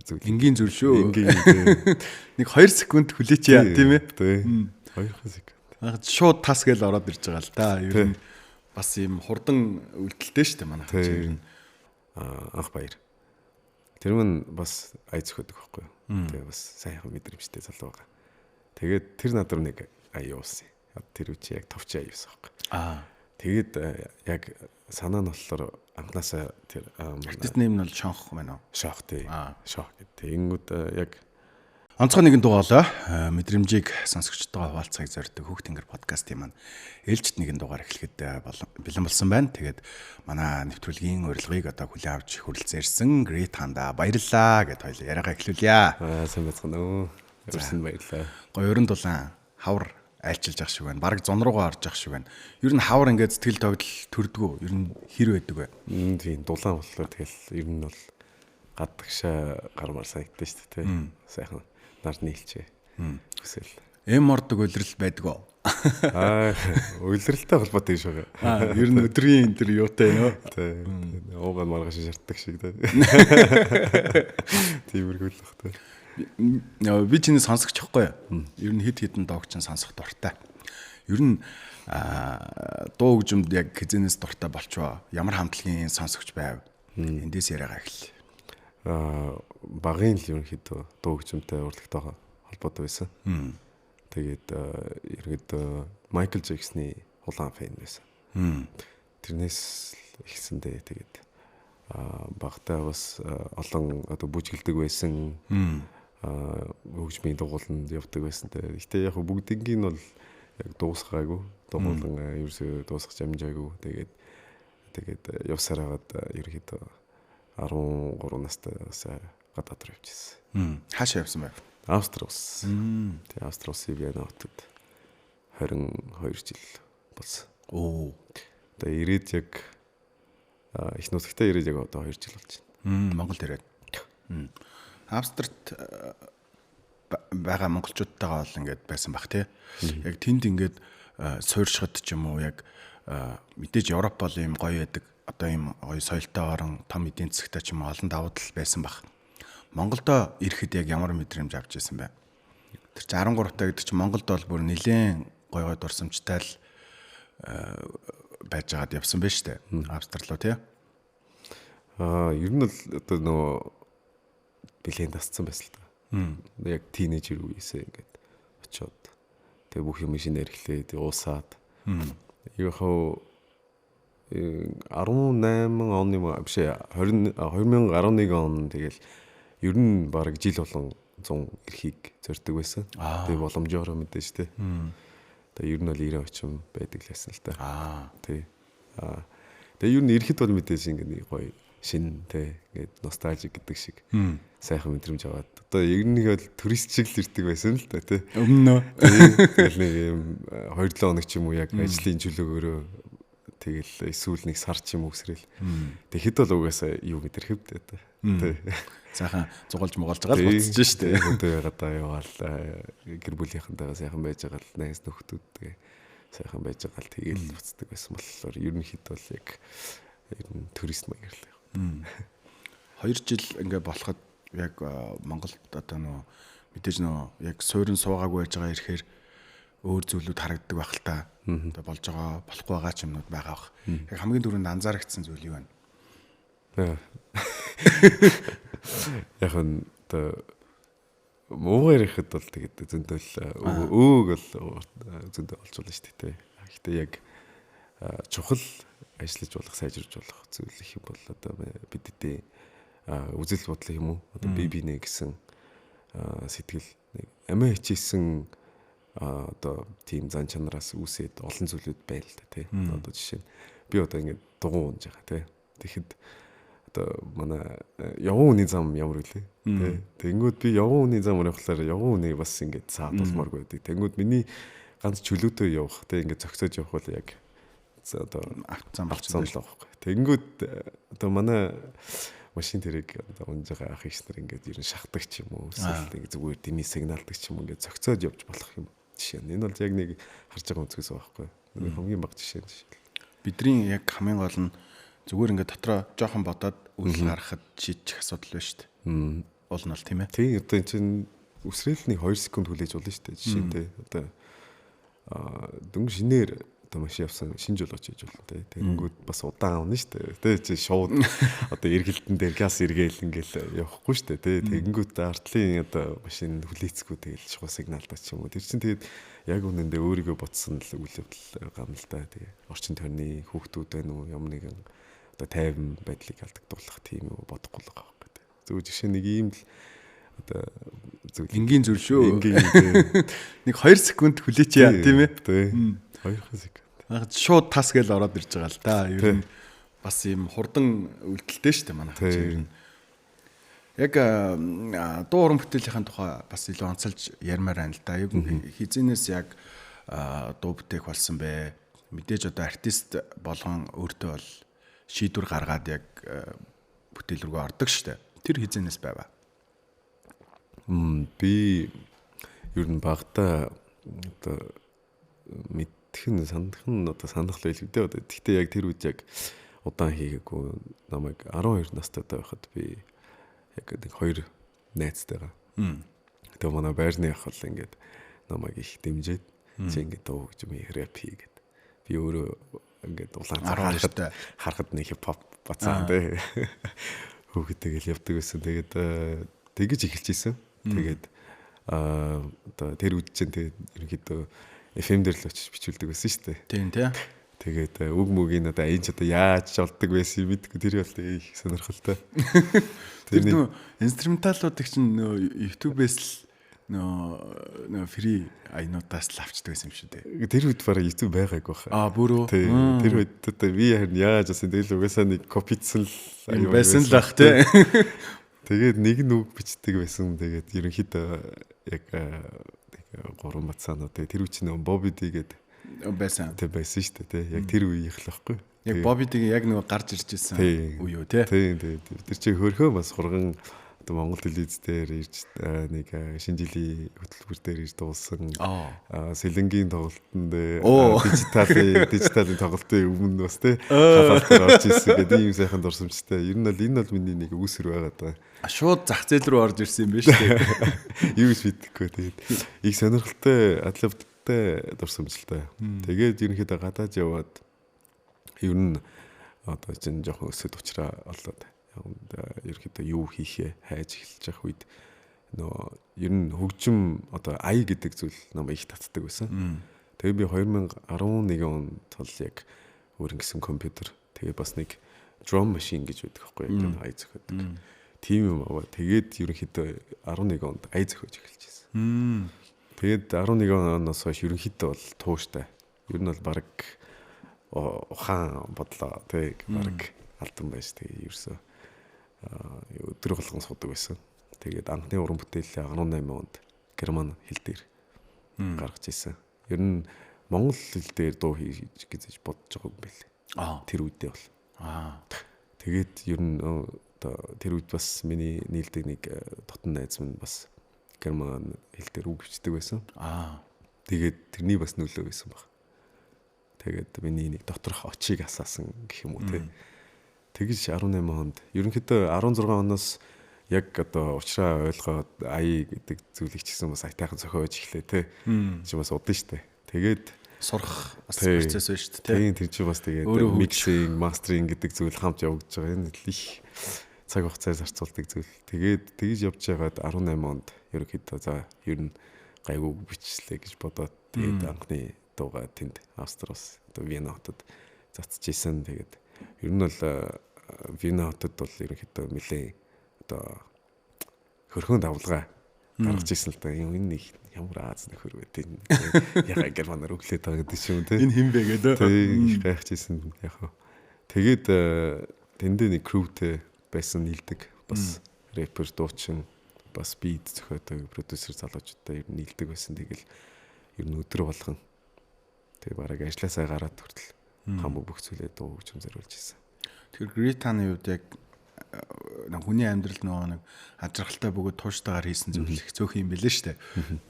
зүйл. Энгийн зүйл шүү. Энгийн тийм. Нэг 2 секунд хүлээч яа тийм ээ. Тийм. 2 секунд. Шууд тас гээл ороод ирж байгаа л да. Ер нь бас ийм хурдан үйлдэлтэй шүү дээ манай Тийм. чинь ер нь. Анх баяр. Тэр мөн бас ая зөхөдөг байхгүй юу. Тэгээ бас сайхан мэдрэмжтэй залуу байгаа. Тэгээд тэр над руу нэг ая явуулсан. Тэр үчи яг товч ая явуулсан байхгүй. Тэгээд яг санаа нь болохоор анханасаа тэр манай Артист нэм нь бол шонх байна уу? Шох тий. Шох гэдэг. Тэгэнгүүт яг Онцгой нэгэн дугаалаа мэдрэмжийг сонсогчдоо хуваалцахыг зорддог Хүүхд тэнгэр подкастын маань ээлжит нэгэн дугаар эхлэхэд бэлэн болсон байна. Тэгээд манай нэвтрүүлгийн урилгыг одоо хүлээн авч хүрэлцэн ирсэн Great Handa баярлалаа гэд хоёул яриагаа эхлүүлье. Сайн байцгаана уу. Урьсан баярлалаа. Гоё өрөн дулаан хавар айлчилж ах шиг байна. Бараг зун руугаа орж ах шиг байна. Ер нь хавар ингээд сэтгэл тогтол төрдгөө. Ер нь хэр байдаг вэ? Тийм дулаан болохоор тэгэл ер нь бол гадагшаа гармаар санагдсан шүү дээ тий. Сайхан нарны хилчээ. Хүсэл. Эм ордог улирал байдаг уу? Улиралтай холбоотой юм шиг. Ер нь өдрийн тэр юутай нөө. Тий. Уугаан маргааш шартдаг шиг тий. Тиймэрхүү л бах тий. Би чиний сонсогч байхгүй юу? Ер нь хэд хэдэн дог чинь сонсох дуртай. Ер нь дуу хөгжимд яг хизэнээс дуртай болчвоо. Ямар хамтлагийн сонсогч байв? Эндээс яриагаа эхэллээ. Багын л ерөнхийдөө дуу хөгжимтэй урлагтай холбоотой байсан. Тэгээд ерөнхийдөө Майкл Джексны улаан фэн байсан. Тэрнээс эхэлсэндээ тэгээд багтаа бас олон одоо бүжгэлдэг байсан. Хөгжмийн дугууланд явдаг байсан. Гэхдээ яг бүгднийг нь бол яг дуусгаагүй. Дугуулan ерөөсөө дуусгах амжаагүй. Тэгээд явсаар хагаад ерөнхийдөө 13 настай бас гадаад руу явчихсан. Хаашаа явсан бэ? Австри улс. Тэгээ Австри улсын Вена хотод 22 жил болсон. Одоо ирээд яг их нутагтаа ирээд яг одоо 2 жил болж байна. Монголд ирээд. Австрт байгаа монголчуудтайгаа бол ингээд байсан бах тий. Яг тэнд ингээд суурьшихад ч юм уу яг мэдээж Европ бол ийм гоё байдаг. Одоо ийм гоё соёлтой орон, том эдийн засагтай ч юм уу олон давуу тал байсан бах. Монголдо ирэхэд яг ямар мэдрэмж авч ирсэн бэ? Тэр чинь 13 таа гэдэг чинь Монголд бол бүр нэлээд гоё гоё дурсамжтай л байж байгаад явсан байх шүү дээ. Австрал руу тий. Ер нь бол одоо нөгөө бэлэн тасцсан байсан л та. Яг тинейжер үеэсээ ингээд очиод тэгээ бүх юм шинээр эхлээд уусаад. Яг хав 18 он юм биш 20 2011 он тэгэл ер нь бараг жил болгон 100 эрхийг зорддог байсан. Тэгээ боломжоор мэдээж тий. Тэгээ ер нь бол 90 орчим байдаг л байсан л та. Тий. Тэгээ ер нь ирэхэд бол мэдээж ингээд нэг гоё шин тий ингээд ностальжик гэдэг шиг сайхан мэдрэмж аваад одоо ер нь бол турист шиг л ирдэг байсан л та тий. Өмнө. Тэгэл нэг юм 2-7 хоног ч юм уу яг ажлын чөлөөгөөрөө тэгэл эсвэл нэг сар ч юм үсрэл. Тэгэхэд бол угаасаа юу мэдэрхэвдээ та. Тий. Сайхан зугалж мугалж байгаа л буцаж штэ. Өдөө гадаа яваал гэр бүлийнхэнтэйгээ сайхан байж байгаа л найз нөхдүүд тэгээ сайхан байж байгаа л тэгэл буцдаг байсан болохоор ерөнхийдөө бол яг ер нь турист маягаар л явах. 2 жил ингээ болоход яг Монголд одоо нөө мэдээж нөө яг суурин суугаагүй байж байгаа ирэхээр өөр зүйлүүд харагддаг байх л та. Одоо болж байгаа болохгүй байгаа ч юмнууд байгаа бах. Яг хамгийн түрүүнд анзаарэгдсэн зүйл юу вэ? Яг нь одоо муугаар ирэхэд бол тэгээд зөндөл өөг бол зөндөө олж болно шүү дээ. Гэхдээ яг чухал ажиллаж болох, сайжирж болох зүйл их юм бол одоо бидний үзэл бодол юм уу? Одоо бие биенээ гэсэн сэтгэл нэг амиа хичээсэн одоо тийм зан чанараас үүсээд олон зүйлүүд байна л да тий. Одоо жишээ нь би одоо ингээд дугуй унж байгаа тий. Тэгэхэд одоо манай явган үний зам ямар үлээ тий. Тэнгүүд би явган үний замаар явхлаар явган үнийг бас ингээд саад болмооргүй байдаг. Тэнгүүд миний ганц чөлөөтэй явах тий ингээд зөксөж явах бол яг одоо автозам болчихсон л байгаа байхгүй. Тэнгүүд одоо манай машин тэрийг одоо унж байгаа ах эгч нар ингээд ер нь шахдаг ч юм уу эсвэл ингээд зүгээр дими сигналдаг ч юм уу ингээд зөксөж явж болох юм жишээ нь. Энэ бол яг нэг харж байгаа өнцгөөс байгаа байхгүй. Хамгийн бага жишээ нь. Бидний яг хамгийн гол нь зүгээр ингээд дотроо жоохон бодоод үйл гаргахад шийдчих асуудал байна шүү дээ. Уул нь бол тийм ээ. Тийм, одоо эн чинь үсрээл нэг 2 секунд хүлээж болно шүү дээ. Жишээтэй одоо дөнгөж шинээр одоо машин явсан шинж жолооч хийж болно те. Тэгэнгүүт бас удаан авна шүү дээ. Тэ чи шууд одоо эргэлтэн дээр газ эргээл ингээл явахгүй шүү дээ. Тэ тэгэнгүүт артлын одоо машин хүлээцгүй тэгэл шууд сигналдаа ч юм уу. Тэр чинь тэгээд яг үнэндээ өөрийгөө бодсон л үйл явдал гамна л да. Тэгээ орчин тойрны хүүхдүүд байна уу, ямар нэгэн одоо тайван байдлыг алдагдуулах тийм үү бодохгүй л байгаа байхгүй. Зөв жишээ нэг ийм л одоо зүйл энгийн зүйл шүү. Энгийн нэг 2 секунд хүлээч яа тийм ээ. Тийм. 2 секунд. Шууд тас гээл ороод ирж байгаа л да. Ер нь бас ийм хурдан үйлдэлтэй шүү дээ манайх чинь ер нь. Яг дуу уран бүтээлийн тухай бас илүү онцолж ярмаар байна л да. Яг хизэнээс яг дуу бүтээх болсон бэ? Мэдээж одоо артист болгон өөртөө бол шийдвэр гаргаад яг бүтээл рүүгээ ордог шүү дээ. Тэр хизэнээс байваа. Би ер нь багада одоо мэдэх нь санах нь одоо санах л байлгүй дээ. Гэхдээ яг тэр үед яг удаан хийгээгүй, намайг 12 настай байхад би яг нэг хоёр найзтайгаа. Тэгээ манай байрны ах бол ингээд намайг их дэмжиж чи ингээд дуу гэж юм рэп хийгээд. Би өөрөө ингээд улаан харахад харахад нэг хип хоп бацаан тэ хүүхэдтэй гэл явдаг байсан. Тэгээд тэгэж эхэлж исэн. Тэгээд одоо тэр үед чинь тэгээд ерөнхийдөө FM дээр л очиж бичүүлдэг байсан шүү дээ. Тийм тий. Тэгээд үг мөгийг одоо энэ ч одоо яаж олдог байсан юм мэдгүй, тэр бол их сонирхолтой. Тэр нөө инструменталуудыг чинь нөө YouTube-ээс л нөө free аянуудаас л авчдаг байсан юм шүү дээ. Тэр үед бараг YouTube байгаагүй баха. Аа бүрөө. Тэр үед одоо би харин яаж болсон тэгэл угаасаа нэг копицсан л аюу байсан л ах тий. Тэгээд нэг нь үг бичдэг байсан. Тэгээд ерөнхийдөө яг гурван бацаанууд тэр үе чинь Bobby D гэдэг байсан. Тэг байсан шүү дээ тий. Яг тэр үеийнх л байхгүй. Яг Bobby D яг нөгөө гарч ирж ирсэн үе үү тий. Тийм тий. Тэр чинь хөрхөө бас хурган одоо Монгол телевиз дээр ирж нэг шинэ жилийн хөтөлбөр дээр ирж дуулсан. Сэлэнгийн тоглолтын дээр дижиталын тоглолтын өмнө бас тий халаалтаар орж ирсэн гэдэг ийм сайхан дурсамжтай. Ер нь бол энэ бол миний нэг үүсвэр байгаа даа. Шууд зах зээл рүү орж ирсэн юм байна шүү дээ. Юу ч мэдэхгүй тэгээд их сонирхолтой адлавдтай дурсамжтай. Тэгээд ерөнхийдөө гадаад яваад ер нь одоо чинь жоохон өсөд уучраа олоод ерөнхийдөө юу хийхээ хайж эхэлж явах үед нөө ер нь хөгжим одоо ая гэдэг зүйл намайг их татдаг байсан. Тэгээ би 2011 онд бол яг өөр ингэсэн компьютер тэгээ бас нэг drum machine гэж байдаг байхгүй яг ая зохиодог. Тийм юм аваа. Тэгээд ерөнхийдөө 11 онд ая зохиож эхэлж байсан. Тэгээд 11 оноос хойш ерөнхийдөө бол тууштай. Ер нь бол баг ухаан бодлоо тэг баг алдан байж тэгээ ерөөсөө өдөр болгон суудаг байсан. Тэгээд анхны уран бүтээлээ 18 онд герман хэл дээр гаргаж ирсэн. Ер нь монгол хэл дээр дуу хийж гэж бодож байгаа юм байл. Тэр үедээ бол. Тэгээд ер нь одоо тэр үед бас миний нийлдэг нэг дотн найз минь бас герман хэл дээр үг бичдэг байсан. Тэгээд тэрний бас нөлөө байсан баг. Тэгээд миний нэг доторх очийг асаасан гэх юм уу те. Тэгэж 18 онд ерөнхийдөө 16 оноос яг одоо уучраа ойлгоод ая гэдэг зүйлийг ч гэсэн бас аятайхан зохиож эхлэв те. Чи бас удаа штэ. Тэгээд сурах бас процесс байна шүү дээ. Тийм тэр чи бас тэгээд mixing, mastering гэдэг зүйл хамт явагдаж байгаа. Энэ их цаг хугацаа зарцуулдаг зүйл. Тэгээд тэгж явж байгаад 18 онд ерөнхийдөө за ер нь гайгүй бичлээ гэж бодоод тэгээд анхны дууга тэнд Австриас одоо Вена хотод цацчихсан. Тэгээд ер нь бол Вена хотод бол ерөнхийдөө нэлээд одоо хөрхөн давлгаа гаргаж ирсэн л да. Энэ нэг ямар Аз нөхөр вэ? Яга германаар өглөөд байгаа гэдэг юм те. Энэ хэн бэ гэдэг. Тийм их гайхаж ирсэн яг хаа. Тэгээд тэндээ нэг crewтэй байсан нийлдэг. Бас рэпер, дуучин, бас бит зохиодог, продюсер залуучуудтай ер нь нийлдэг байсан. Тэгэл ер нь өдөр болгон тэг бараг ажилласаа гараад хүртэл хамаг бүх зүйлээ дуу хөгжим зориулж ирсэн. Тэгэхээр Гританы хувьд яг хүний амьдрал нөгөө нэг ажралтай бөгөөд тууштайгаар хийсэн зүйл их цөөх юм билээ шүү дээ.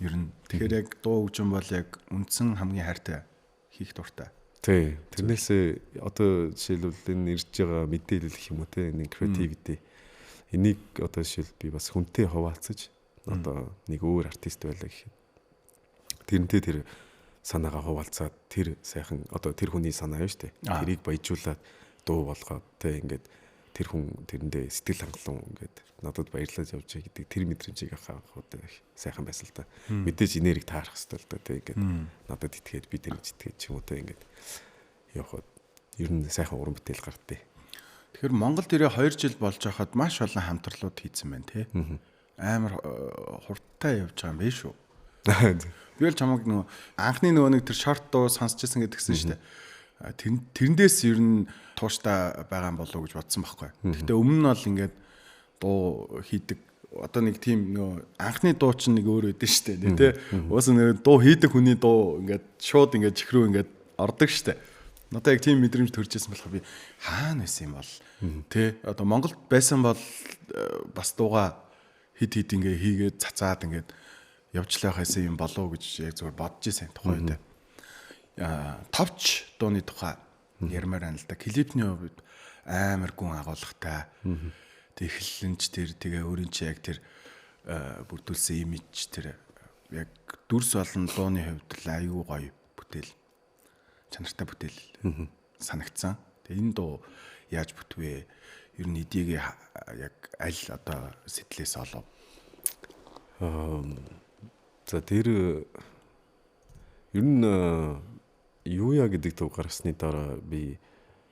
Ер нь тэгэхээр яг дуу хөгжим бол яг үндсэн хамгийн хайртай хийх дуртай. Тий. Тэрнээс одоо жишээлбэл энэ ирж байгаа мэдээлэл гэх юм уу те энэ creativity. Энийг одоо жишээл би бас хүнтэй хуваалцаж одоо нэг өөр артист байлаа гэхэд тэрнтэй тэр санаагаа хуваалцаад тэр сайхан одоо тэр хүний санаа юм шүү дээ. Тэрийг баяжуулаад дуу болгоод те ингээд тэр хүн тэрэндээ сэтгэл хангалуун ингээд надад баярлаж явж байгаа гэдэг тэр мэдрэмжийг авах одоо их сайхан байсан л та. Мэдээж энерги таарах хэрэгтэй л да те ингээд надад итгээд би тэр итгээд ч юм уу те ингээд явхад ер нь сайхан уран бүтээл гардыг. Тэгэхээр Монгол дээрээ 2 жил болж байхад маш олон хамтарлууд хийцэн байна те. Амар хурдтай явж байгаа юм биш үү? Би л чамайг нөгөө анхны нөгөө нэг тэр шорт дуу сонсч байсан гэдгсэн шүү дээ. Тэрнээс ер нь тууштай байгаа юм болов уу гэж бодсон байхгүй. Гэхдээ өмнө нь бол ингээд дуу хийдэг одоо нэг тийм нөгөө анхны дуу чинь нэг өөр өгдөн шүү дээ тий. Угаасаа нөгөө дуу хийдэг хүний дуу ингээд шууд ингээд чихрүү ингээд ордог шүү дээ. Надад яг тийм мэдрэмж төрж ирсэн болохоор би хаана байсан юм бол тий. Одоо Монголд байсан бол бас дууга хид хид ингээ хийгээд цацаад ингээд явжлаа хайсан юм болов уу гэж яг зөвхөн бодож ирсэн тухай үед. Товч дууны тухай ярмаар байна л да. Клипний хувьд амар гүн агуулгатай. Тэг эхлэлэн ч тэр тэгээ өөрийн чи яг тэр бүрдүүлсэн имиж тэр яг дүрс болон дууны хувьд л аюу гоё бүтээл. Чанартай бүтээл санагдсан. Тэгээ энэ дуу яаж бүтвэ? Ер нь эдийг яг аль одоо сэтлээс олов? За тэр ер нь юу яа гэдэг дуу гаргасны дараа би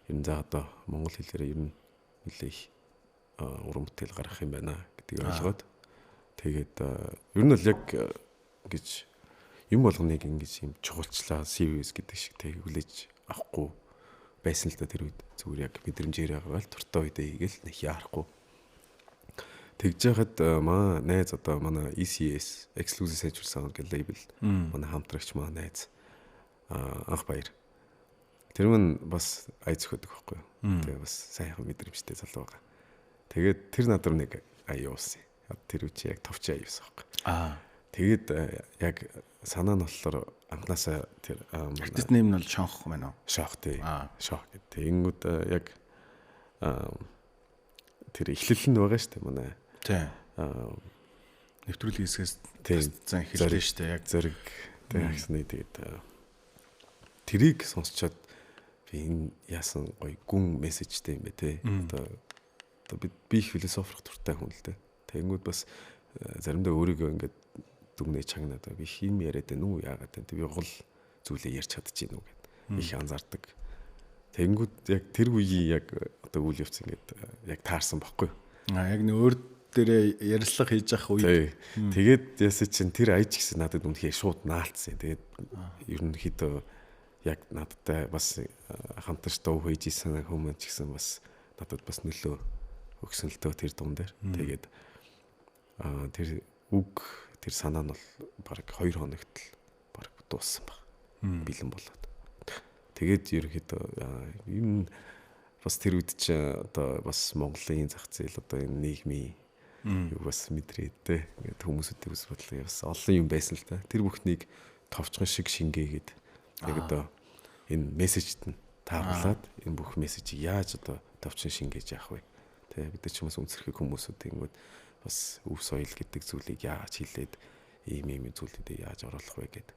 ер нь за одоо монгол хэлээрээ ер нь нэлээ их уран бүтээл гаргах юм байна гэдгийг ойлгоод тэгээд ер нь бол яг ингэж юм болгоныг ингэж юм чухалчлаа serious гэдэг шиг тэг хүлээж авахгүй байсан л да тэр үед зүгээр яг мэдрэмжээр байгаа л дуртай үедээ хийгээл нэг яарахгүй. Тэгж яхад маа найз одоо манай ECS Exclusive Century Sound гэх лейбл манай хамтрагч маа найз анх баяр. Тэр мөн бас ая зөхөдөг байхгүй юу. Тэгээ бас сайхан мэдрэмжтэй залуу байгаа. Тэгээд тэр над руу нэг ая явуулсан. Тэр үе чи яг товч ая явуулсан байхгүй. Тэгээд яг санаа нь болохоор анханасаа тэр артист нэм нь бол Шонх байна уу? Шонх тий. Шонх гэдэг. Тэгэнгүүт яг тэр эхлэл нь байгаа шүү дээ манай. Тий. Нэвтрүүлэг хэсгээс тасцсан эхэллээ шүү дээ. Яг зэрэг тий агсны тэгээд тэрийг сонсчоод би энэ яасан гоё гүн мессежтэй юм бэ те. Одоо би их философирх дуртай хүн л дээ. Тэгэнгүүт бас заримдаа өөрийгөө ингээд дүгнээ чагнаад би их юм яриад байна уу яагаад вэ? Би гол зүйлээ ярьж чадчихэв үү гэд их анзаардаг. Тэгэнгүүт яг тэр үеийн яг одоо үйл явц ингээд яг таарсан бохгүй. Яг нэг өөр дээрээ ярилцлага хийж явах үед. Тэгээд ясаа чинь тэр аяж гэсэн надад үнэхээр шууд наалцсан. Тэгээд ерөнхийдөө яг надтай бас хамтарч дуу хийж исэн хүмүүс ч гэсэн бас надад бас нөлөө өгсөн л дөө тэр дуун дээр. Тэгээд тэр үг тэр санаа нь бол бараг 2 хоногт л бараг дууссан баг. Бэлэн болоод. Тэгээд ерөнхийдөө энэ бас тэр үед чи одоо бас Монголын зах зээл одоо энэ нийгмийн юу бас мэдрээд те. Ингээд хүмүүсүүдийн үс бодлоо бас олон юм байсан л та. Тэр бүхнийг товчхон шиг шингээгээд яг одоо энэ мессежд нь тааруулаад энэ бүх мессежийг яаж одоо товчхон шингээж яах вэ? Тэ бид нар ч бас үнсрэхэг хүмүүсүүд ингэвэл бас өв соёл гэдэг зүйлийг яаж хилээд ийм ийм зүйлүүдэд яаж оруулах вэ гэд.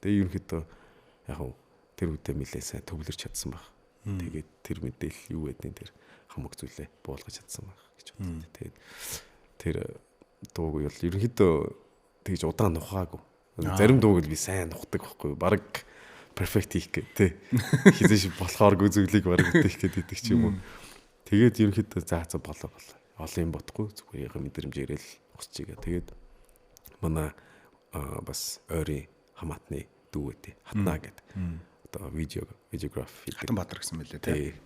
Тэгээ ерөнхийдөө яг хав тэр үедээ нэлээ сайн төвлөрч чадсан баг. Тэгээд тэр мэдээлэл юу гэдгийг тэр хамаг зүйлээ буулгаж чадсан баг гэж боддог. Тэгээд тэр дууг бол ерөнхийдөө тэгж удаан нухаагүй. Зарим дууг л би сайн нухдаг байхгүй юу? Бараг перфект хийх гэ тэ. Хизээш болохооргүй зүйлийг бараг бүтээх гээд идэг ч юм уу. Тэгээд ерөнхийдөө за болоо болоо. Олон юм бодохгүй зүгээр яг мэдрэмжээрээ л усчихъя. Тэгээд манай бас ойрын хамаатны дүү гэдэг хатнаа гэдэг. Одоо видеограф хийдэг. Хатан Баатар гэсэн мэлээ тий.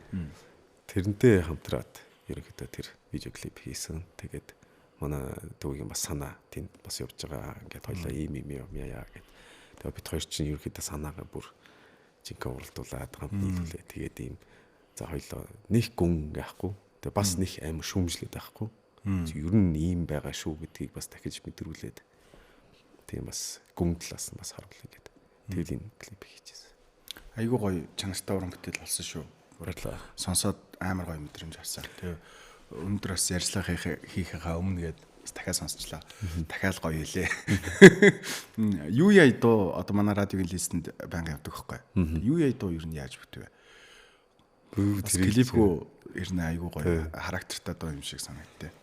Тэрнтэй хамтраад ерөнхийдөө тэр видео клип хийсэн. Тэгээд манай дүүгийн бас санаа тэнд бас явж байгаа. Ингээд хоёлаа ийм ийм юм яа гэд. Тэгээд бид хоёр чинь ерөнхийдөө санаагаа бүр жинхэнэ уралдуулаад хамт нийлүүлээ. Тэгээд ийм за хоёлоо нэг гүн яахгүй. Тэгээ бас нэг амар шүүмжлээд байхгүй. Ер нь ийм байгаа шүү гэдгийг бас дахиж мэдрүүлээд тийм бас гүн талаас нь бас харуулъя гэдэг. Тэгэл энэ клип хийчихсэн. Айгуу гоё чанартай уран бүтээл болсон шүү. Баярлалаа. Сонсоод амар гоё мэдрэмж авсан. Тэгээ Өнөөдөр бас ярьцлага хийхээ өмнө гээд дахиад сонсчлаа. Дахиад гоё илээ. Юу яа дуу одоо манай радиогийн листэнд байнга явдаг байхгүй. Юу яа дуу ер нь яаж бүтвэ? Тэр клипгүй ер нь айгүй гоё характертай дуу юм шиг санагдтыг.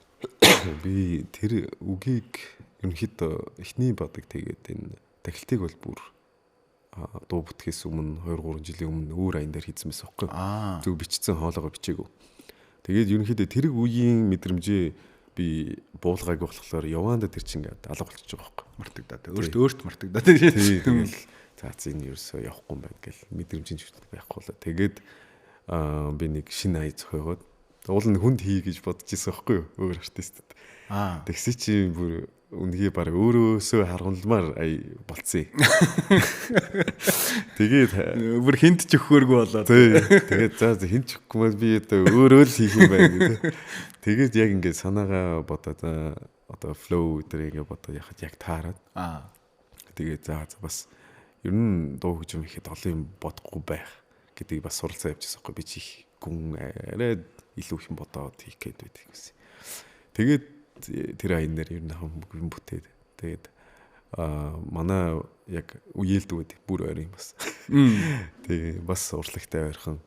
Би тэр үгийг ерөнхийдөө эхний бадаг тэгээд энэ тахилтыг бол бүр дуу бүтгэхээс өмнө 2 3 жилийн өмнө өөр аян дээр хийсэн байсан байхгүй. Зөв бичсэн хоолоогоо бичээгүй. Тэгээд ерөнхийдөө тэр үеийн мэдрэмжээ би буулгаагүй болохоор яваанда тэр чинь ингээд алга болчихж байгаа байхгүй. Мартагдаад. Өөрт мартагдаад. Тэгэл за энэ ерөөсөө явахгүй юм байна гэл мэдрэмжийн чивчтэй байхгүй болоо. Тэгээд би нэг шинэ ая зохиогоод уул нь хүнд хий гэж бодож ирсэн байхгүй юу? Өөр артистэд. Тэгсэн чи бүр үнэхээр баг өөрөөсөө харгамламар ая болцсон. Тэгээд бүр хинт ч өгөхөөргүй болоод. Тэгээд за хинт ч өгөхгүй мал би одоо өөрөө л хийх юм байна гэдэг. Тэгээд яг ингээд санаагаа бодоод одоо flow дээр ингээд бодоод яхад яг таарад. Тэгээд за бас ер нь дуу хөгжим ихэд олон юм бодохгүй байх гэдгийг бас суралцаа явчихсан байхгүй би чи их гүн арай илүү их юм бодоод хийх гээд байдаг гэсэн. Тэгээд тэр аян дээр ер нь юм бүтээд тэгээд манай яг үеэлдүүд бүр ойрын бас. Тэгээ бас урлагтай ойрхон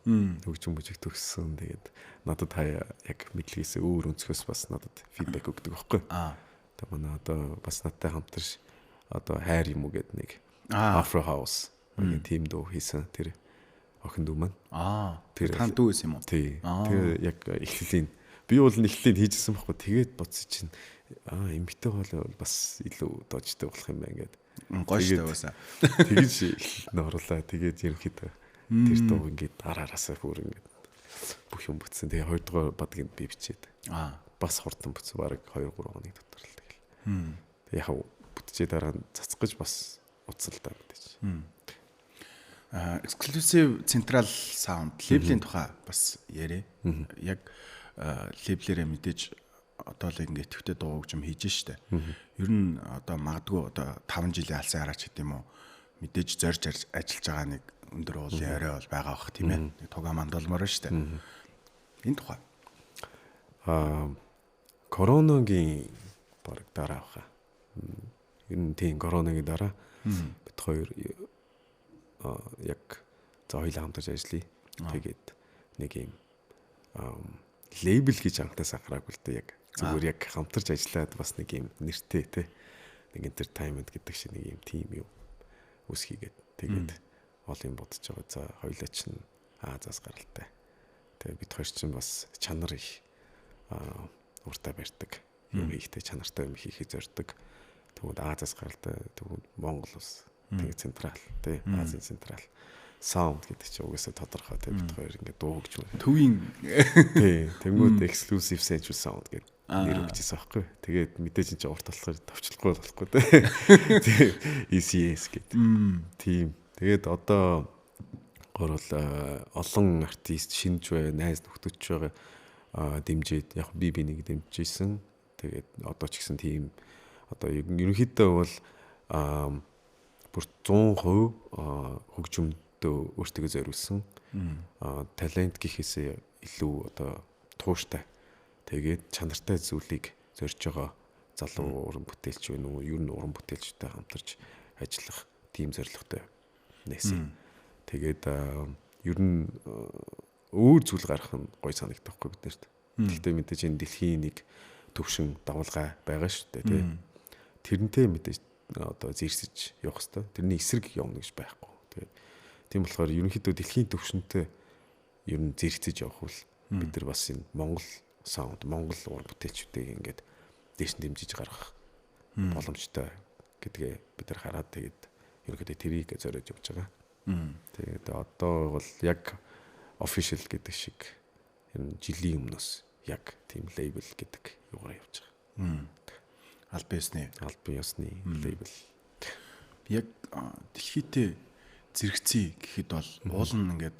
хөгжим бүжиг төгссөн. Тэгээд надад хаяа яг мэдлэгээс өөр өнцгөөс бас надад фидбек өгдөг байхгүй. Тэгээ манай одоо бас надтай хамтарч одоо хайр юм уу гэдэг нэг Afro House нэг тим дуу хийсэн тэр охин дүү маань. Тэр та дүү байсан юм уу? Тий. Тэр яг эхлэлийн би бол эхлэлийн хийжсэн байхгүй. Тэгээд бодсон чинь эмэгтэй хоол бас илүү дожтой болох юм байна гэд. Гоё шүү дээ угаасаа. Тэгэж эхлэлд нь оруулаа. Тэгээд ерөнхийдөө тэр дуу ингээд ар араасаа бүр ингээд бүх юм бүтсэн. Тэгээ хоёрдугаар бадгийг би бичээд. Бас хурдан бүтсэн. Бараг 2 3 хоног дотор л тэгэл. Тэгээ яг бүтчээ дараа нь цацах гэж бас утсан л да мэдээж. Exclusive Central Sound лейблийн тухай бас яриа. Яг лейблэрээ мэдээж одоо л ингээд идэвхтэй дуу хөгжим хийж штэ. Ер нь одоо магадгүй одоо 5 жилийн алсын хараач гэдэг юм уу мэдээж зорж ажиллаж байгаа нэг өндөр уулын орой бол байгаа бах тийм ээ. Нэг тугаа мандалмаар штэ. Энэ тухай. Коронагийн баг дараа баха. Ер нь тийм коронагийн дараа бид хоёр яг за хоёулаа хамтарч ажиллая. Тэгээд нэг юм лейбл гэж анхнаасаа гараагүй л дээ яг зүгээр яг хамтарч ажиллаад бас нэг юм нэртэй те нэг entertainment гэдэг шиг нэг юм тим юм үүсгийгээд тэгээд ол юм бодож байгаа. За хоёулаа чинь Азаас гаралтай. Тэгээд бид хоёр чинь бас чанар их уртаа барьдаг. Юм хийхдээ чанартай юм хийхээ зорддог. Тэгвэл Азаас гаралтай. Тэгвэл Монгол улс тэгээд централ тий Азийн централ sound гэдэг чинь угаасаа тодорхой тий бид хоёр ингээд дуу хөгжмөр. Төвийн тий тэнгууд exclusive central sound гэдэг нэр өгчээсэн байхгүй. Тэгээд мэдээж энэ чинь урт болохоор товчлохгүй болохгүй тий. ECS гэдэг. Тийм. Тэгээд одоо гурвал олон артист шинж бай, найз нөхдөж байгаа дэмжиж яг би нэг дэмжижсэн. Тэгээд одоо ч гэсэн тийм одоо ерөнхийдөө бол бүр 100% хөгжмөдөө өөртөө зориулсан. Талент гэхээсээ илүү одоо тууштай. Тэгээд чанартай зүйлийг зорж байгаа залуу уран бүтээлч вэ нү ер нь уран бүтээлчтэй хамтарч ажиллах тийм зорилготой нээсэн. Тэгээд ер нь өөр зүйл гарах нь гой санагдах байхгүй биднэрт. Гэхдээ мэдээж энэ дэлхийн нэг төвшин давалгаа байгаа шүү дээ тий. Тэрнтэй мэдээж одоо зэрсэж явах хэвээр. Тэрний эсрэг явна гэж байхгүй. Тэгээд тийм болохоор ерөнхийдөө дэлхийн төвшөнтэй ер нь зэрэгцэж явах бол бид нар бас энэ Монгол саунд, Монгол уран бүтээлчүүдийг ингээд дээш нь дэмжиж гаргах боломжтой гэдгээ бид нар хараад тэгээд ерөнхийдөө тэрийг зориод явж байгаа. Тэгээд одоо бол яг official гэдэг шиг энэ жилийн өмнөөс яг тийм лейбл гэдэг юугаар явж байгаа. Албан ёсны лейбл. Яг дэлхийдээ зэрэгцээ гэхэд бол уул нь ингээд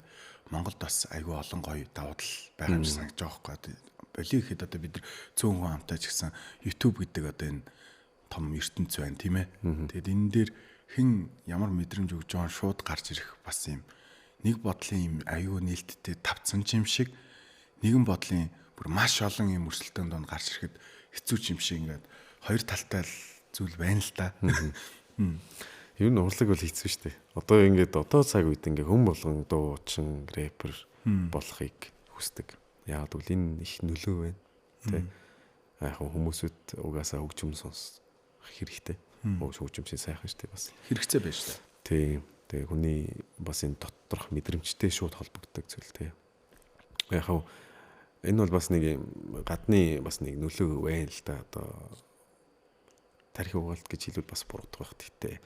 Монголд бас айгүй олон гоё давуу тал байгаа юм шиг санагдаж байгаа байхгүй. Боли гэхэд одоо бид нар цөөн хүн амтай ч гэсэн YouTube гэдэг одоо энэ том ертөнц байна тийм ээ. Тэгээд энэ дээр хэн ямар мэдрэмж өгж байгаа шууд гарч ирэх бас юм нэг бодлын юм аюу нээлттэй тавцсан юм шиг нэгэн бодлын бүр маш олон юм өрсөлдөөн донд гарч ирэхэд хэцүү ч юм шиг ингээд хоёр талтай л зүйл байна л да. Ер нь урлаг бол хэцүү шүү дээ. Одоо ингээд одоо цаг үед ингээд хүн болгон дуучин, рэпер болохыг хүсдэг. Яг гэвэл энэ их нөлөө байна. Тэ. Яг хүмүүсүүд угаасаа хөгжим сонсох хэрэгтэй. Хөгжим чинь сайхан шүү дээ бас. Хэрэгцээ байж шүү дээ. Тийм. Тэгээ хүний бас энэ доторх мэдрэмжтэй шууд холбогддог зүйл тий. Яг хав энэ бол бас нэг юм гадны бас нэг нөлөө байна л да. Одоо тархи угаалт гэж хэлвэл бас буруудах байх. Гэхдээ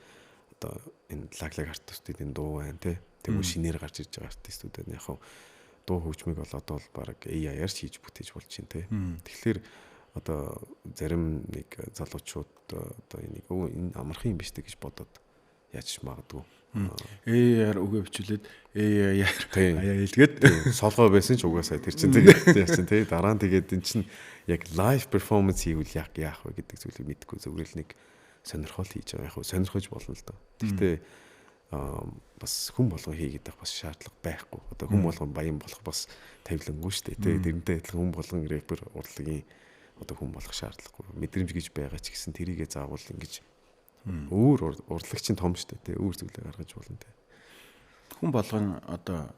одоо энэ лаглаг артистуудын дуу байна тий. Тэгвэл шинээр гарч ирж байгаа артистууд байна. Яг хав дуу хөгжмийг бол одоо бол баг AI-аар хийж бүтээж болж байна тий. Тэгэхээр одоо зарим нэг залуучууд одоо энийг энэ амархан юм биш үү гэж бодоод яаж магадгүй. AI-аар үгээ бичүүлээд AI-аар аяа илгээд солгоо байсан ч угаасаа тэр чинь тэгээд чинь тий дараа нь тэгээд эн чинь яг live performance хийвэл яг яах вэ гэдэг зүйлийг мэдэхгүй зүгээр л нэг сонирхол хийж байгаа. Яг сонирхож болно л доо. Гэхдээ бас хүн болгон хийгээд байх бас шаардлага байхгүй. Одоо хүн болгон баян болох бас тавилангүй шүү дээ. Тий тэрнтэй адилхан хүн болгон рэпер урлагийн одоо хүн болох шаардлагагүй. Мэдрэмж гэж байгаа ч гэсэн тэрийгэ заавал ингэж өөр урлаг чинь том шүү дээ. Өөр зүйлээ гаргаж болно тий. Хүн болгон одоо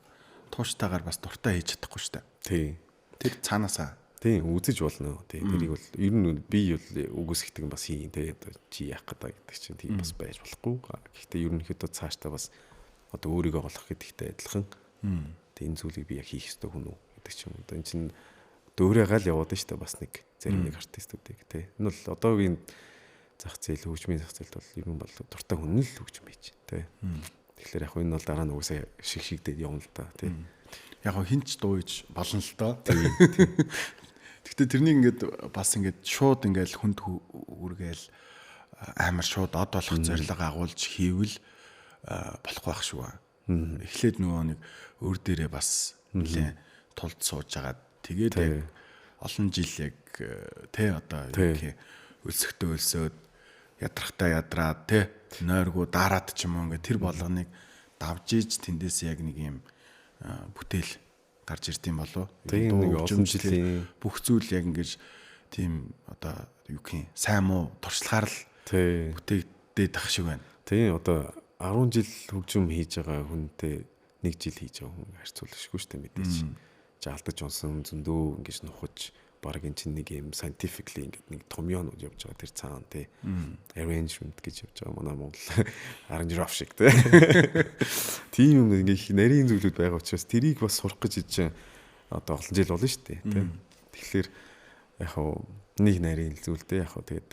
тууштайгаар бас дуртай хийж чадахгүй шүү дээ. Тий. Тэр цаанаасаа. Тий, үзэж болно. Тий, тэрийг бол ер нь би бол үгүйсгдэг нь бас хийн тий. Одоо чи яах гэдэг гэдэг чинь тийм бас байж болохгүй. Гэхдээ ерөнхийдөө цаашдаа бас одоо өөрийгөө олох гэдэгтэй адилхан. Тий, энэ зүйлийг би яг хийх ёстой хүн үү гэдэг ч юм. Одоо энэ чинь дөөрөөгаал яваад нь шүү дээ бас нэг зарим нэг артистуудыг тий. Энэ бол одоогийн зах зээл хөгжмийн зах зээлд бол ер нь бол дуртай хүн л хөгжим хийж тий. Тэгэхээр яг энэ бол дараа нь угаасаа шиг шигдээд явна л да тий. Яг хин ч дуу хийж болно л доо. Гэхдээ тэрнийг ингээд бас ингээд шууд ингээд хүнд хүргээл амар шууд од болох зорилго агуулж хийвэл болохгүй байх шүү. Эхлээд нөгөө нэг өөр дээрээ бас нэлээ тулд сууж агаад тэгээд яг олон жил яг тэ одоо юу гэх өлсөختөө өлсөөд ядрахтаа ядраад тэ нойргуу дараад ч юм уу ингээд тэр болгоныг давж иж тэндээс яг нэг юм бүтээл гарч ирд юм болов. Тийм нэг олон жилийн бүх зүйл яг ингэж тийм одоо юу гэх юм сайн муу туршлагаар л бүтээгдээд ах шиг байна. Тийм одоо 10 жил хөгжим хийж байгаа хүнтэй нэг жил хийж байгаа хүн харьцуулашгүй шүү дээ мэдээч. Жаалтаж унсан зөндөө ингэж нухаж баг эн чинь нэг юм scientifically ингээд нэг томьёонууд явж байгаа тэр цаана тий arrangement гэж явж байгаа манай Монгол arrangeur шиг тий тийм юм ингээ их нарийн зүйлүүд байгаа учраас тэрийг бас сурах гэж чинь одоо олон жил болно шүү дээ тий. Тэгэхээр яг хав нэг нарийн зүйл дээ яг хав тэгээд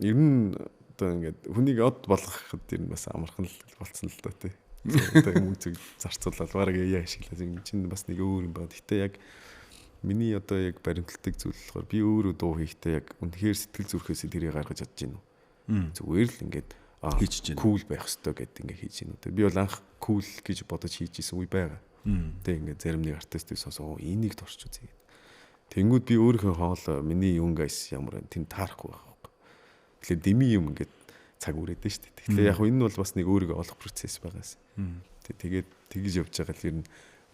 ер нь одоо ингээд хүнийг од болгоход ер нь бас амархан л болцсон л доо тий. Одоо мөнгө зүг зарцуулаад бараг AI ашиглаад юм чинь бас нэг өөр юм байна. Гэтэ яг миний одоо яг баримталдаг зүйл болохоор би өөрөө дуу хийхдээ яг үнэхээр сэтгэл зүрхээс тэрийг гаргаж чадж гин үү. Зүгээр л ингээд хийж чинь кул байх ёстой гэд ингээд хийж гин үү. Би бол анх кул гэж бодож хийж исэн үе байгаа. Тэг ингээд зарим нэг артистыг сонсоо энийг турч үзье гэд. Тэнгүүд би өөрийнхөө хоол миний young guys ямар вэ тэнд таарахгүй байх байхгүй. Тэгэхээр деми юм ингээд цаг үрээд нь шүү дээ. Тэгэхээр яг энэ бол бас нэг өөрийгөө олох процесс байгаас. Тэгээд тэгж явж байгаа л ер нь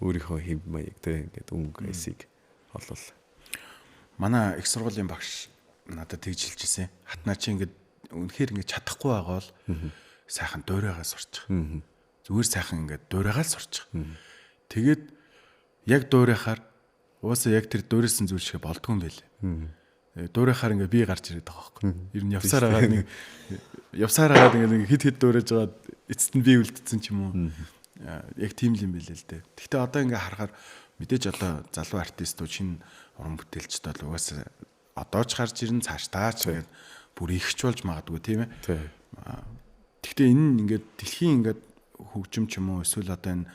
өөрийнхөө хэв маяг те ингээд өнгө эсийг олвол. Манай их сургуулийн багш надад тэгж хэлж ирсэн. Хатнаа чи ингээд үнэхээр ингээд чадахгүй байгаа бол сайхан дуурайгаа сурчих. Зүгээр сайхан ингээд дуурайгаа л сурчих. Тэгээд яг дуурайхаар уусаа яг тэр дуурайсан зүйл шиг болдгоо юм байлээ. Дуурайхаар ингээ би гарч ирээд байгаа байхгүй. Ер нь явсаар агаад нэг явсаар агаад ингээ нэг хит хит дуурайж байгаа эцэст нь би үлдсэн ч юм уу. Яг тийм л юм байлээ л дээ. Гэхдээ одоо ингээ харахаар мэдээж одоо залуу артистууд шинэ уран бүтээлчд бол угаасаа одоо ч гарч ирэн цаашдаа ч ингээд бүр ихч болж магадгүй тийм ээ. Гэхдээ энэ нь ингээд дэлхийн ингээд хөгжим ч юм уу эсвэл одоо энэ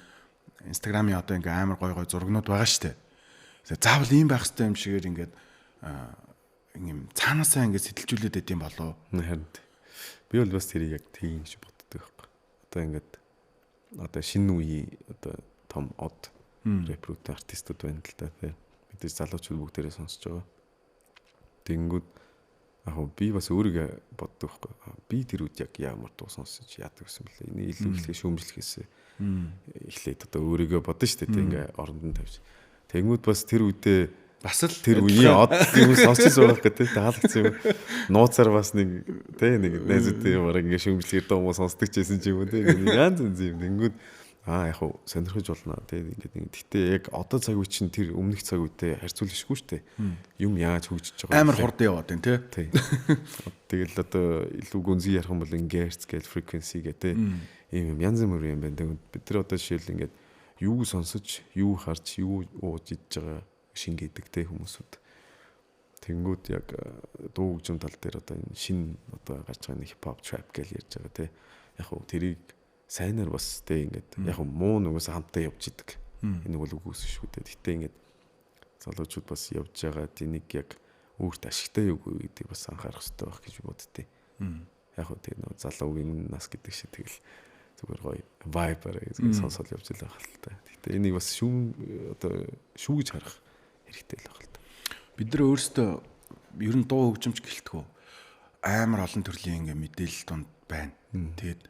Instagram-ийн одоо ингээ амар гой гой зургнууд байгаа шүү дээ. Заавал ийм байх хэрэгтэй юм шигээр ингээд юм цаанаасаа ингээд сэтэлжүүлээд байд юм болов. Харин би бол бас тэрийг яг тийм гэж боддог байхгүй. Одоо ингээд одоо шинэ үеийн одоо том од рэпрүүд артистууд байна л да тий. Мэдээж залуучууд бүгдээрээ сонсож байгаа. Тэнгүүд яг би бас өөрийгөө боддог байхгүй. Би тэр үед яг ямар дуу сонсож яадаг гэсэн бэлээ. Энийг илүү ихлэ шүүмжлэхээс эхлээд одоо өөрийгөө бодно шүү дээ тий. Ингээ оронд нь тавьж. Тэнгүүд бас тэр үедээ бас л тэр үеийн од юм сонсч байгаа гэдэг таалагдсан юм. Нууцаар бас нэг тий нэг найзуудын бараг ингээ шүмжлэгээр дуу муу сонсдог ч байсан ч юм уу тий. Янз янз юм. Тэнгүүд аа яг хуу сонирхож болно тий ингээд нэг. Гэтэ яг одоо цаг үе чинь тэр өмнөх цаг үетэй харьцуулшгүй шүү дээ. Юм яаж хөгжиж байгаа амар хурдан яваад байна тий. Тий. Тэгэл одоо илүү гүнзгий ярих юм бол герц гэл frequency гэх тий. Ийм юм янз бүрийн юм байна. Тэгвэл бид нар одоо жишээл ингээд юу сонсож, юу харж, юу ууж идж байгаа шингээдэг те хүмүүсүүд. Тэнгүүд яг дуу хөгжим тал дээр одоо энэ шин одоо гарч байгаа нэг хипхоп trap гэж ярьж байгаа те. Яг хуу тэрийг сайнаар бас те ингээд яг хуу муу нүгээс хамтаа явж идэг. Энэ бол үгүйс шүү дээ. Гэтэ ингээд залуучууд бас явж байгаа энийг яг өөрт ашигтай юу гэдгийг бас анхаарах хэрэгтэй байх гэж боддتي. Яг хуу тэг нөө залуугийн нас гэдэг шиг тэгэл зүгээр гоё vibe-аар сонсоод явж л байх л та. Гэтэ энийг бас шүүм одоо шүүгж харах хэрэгтэй л байх л та. Бид нар өөрсдөө ер нь дуу хөгжимч гэлтгүү амар олон төрлийн ингээ мэдээлэл дунд байна. Тэгээд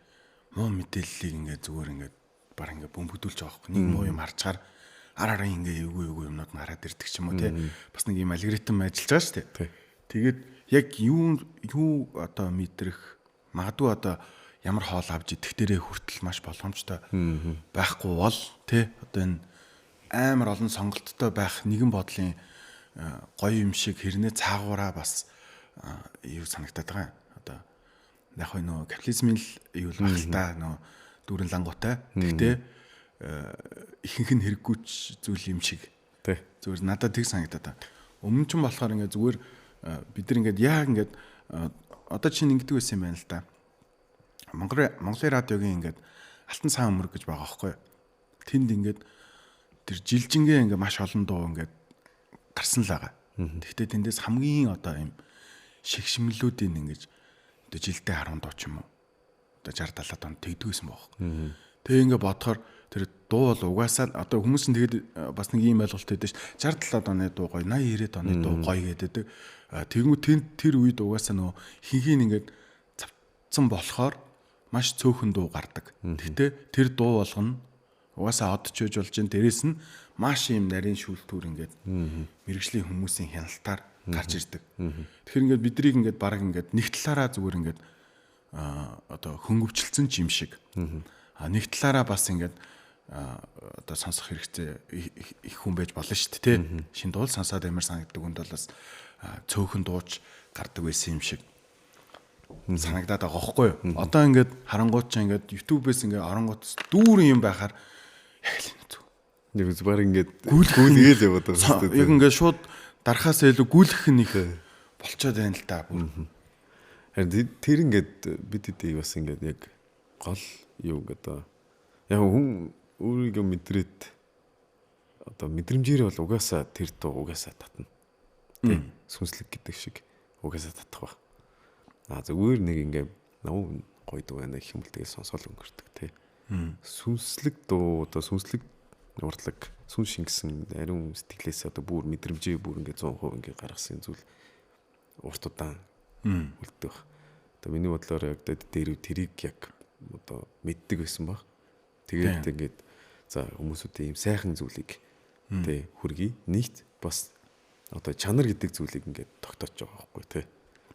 муу мэдээллийг ингээ зүгээр ингээ баг ингээ бөмбөгдүүлж байгаа байхгүй. Нэг муу юм харчаар ар арын ингээ эвгүй эвгүй юмнууд нь хараад ирдэг ч юм уу те. Бас нэг юм алгоритм ажиллаж байгаа шүү дээ. Тэгээд яг юу юу одоо мэдрэх магадгүй одоо ямар хоол авч идэх дээрээ хүртэл маш боломжтой байхгүй бол те одоо энэ амар олон сонголттой байх нэгэн бодлын гоё юм шиг хэрнээ цаагаараа бас юу санагтаад байгаа юм. Одоо яг хөө нөө капитализмын л юу л байх л та нөө дүүрэн лангуутай. Тэгтээ ихэнх нь хэрэггүйч зүйл юм шиг. Тэ. Зүгээр надад тэг санагдаад байгаа. Өмнө ч болохоор ингээ зүгээр бид нар ингээд яг ингээд одоо чинь ингэдэг байсан юм байна л да. Монголын радиогийн ингээд алтан сан өмөрг гэж байгаа байхгүй юу? Тэнд ингээд тэр жилжингээ ингээ маш олон дуу ингээд гарсан л байгаа. Тэгэхдээ тэндээс хамгийн одоо юм шигшмлүүдийн ингэж одоо жилдээ 10 дуу ч юм уу. Одоо 60 70 дуу тэгдэгсэн байхгүй. Тэгээ ингээ бодохоор тэр дуу бол угаасаа одоо хүмүүс нь тэгээд бас нэг ийм ойлголт өгдөө ш. 60 70 оны дуу гоё, 80 90 оны дуу гоё гэдэг. Тэгэнгүүт тэнд тэр үед угаасаа нөгөө хинхийн ингээд цавцсан болохоор маш цөөхөн дуу гардаг. Гэхдээ тэр дуу болгоно угаасаа од ч үж болж гин дээрэс нь маш ийм нарийн шүүлтүүр ингээд мэрэгжлийн хүмүүсийн хяналтаар гарч ирдэг. Тэгэхээр ингээд бидрийг ингээд баг ингээд нэг талаараа зүгээр ингээд одоо хөнгөвчлсөн ч юм шиг. А нэг талаараа бас ингээд одоо сонсох хэрэгцээ их хүн байж болно шүү дээ, тэ. Шинэ дуул сонсоод амар санагддаг хүнд бол бас цөөхөн дууч гардаг байсан юм шиг санагдаад байгаа байхгүй юу? Одоо ингээд харангуут ч ингээд YouTube-ээс ингээд оронгууд дүүрэн юм байхаар яг л энэ зүг. Нэг зүгээр ингээд гүйлгээл яваад байгаа шүү дээ. Яг ингээд шууд дарахаас илүү гүйлэх нь их болчоод байна л да. Харин тэр ингээд бид хэдий бас ингээд яг гол юу ингээд яг хүн өөрийгөө мэдрээд одоо мэдрэмжээрээ бол угаасаа тэр дуу угаасаа татна. Тэ сүнслэг гэдэг шиг угаасаа татах баг. А зүгээр нэг ингээд нөө гоё дуу байна гэх юм л тэгэл сонсоол өнгөрдөг тий. Сүнслэг дуу одоо сүнслэг урлаг сүн шингэсэн ариун сэтгэлээс одоо бүр мэдрэмжээ бүр ингээд 100% ингээд гаргасан зүйл урт удаан үлдэх. Одоо миний бодлоор яг дээр тэрийг яг одоо мэддэг байсан баг. Тэгээд ингээд за хүмүүсүүдийн ийм сайхан зүйлийг тий хүргэе. Нийт бас одоо чанар гэдэг зүйлийг ингээд тогтоож байгаа байхгүй тий.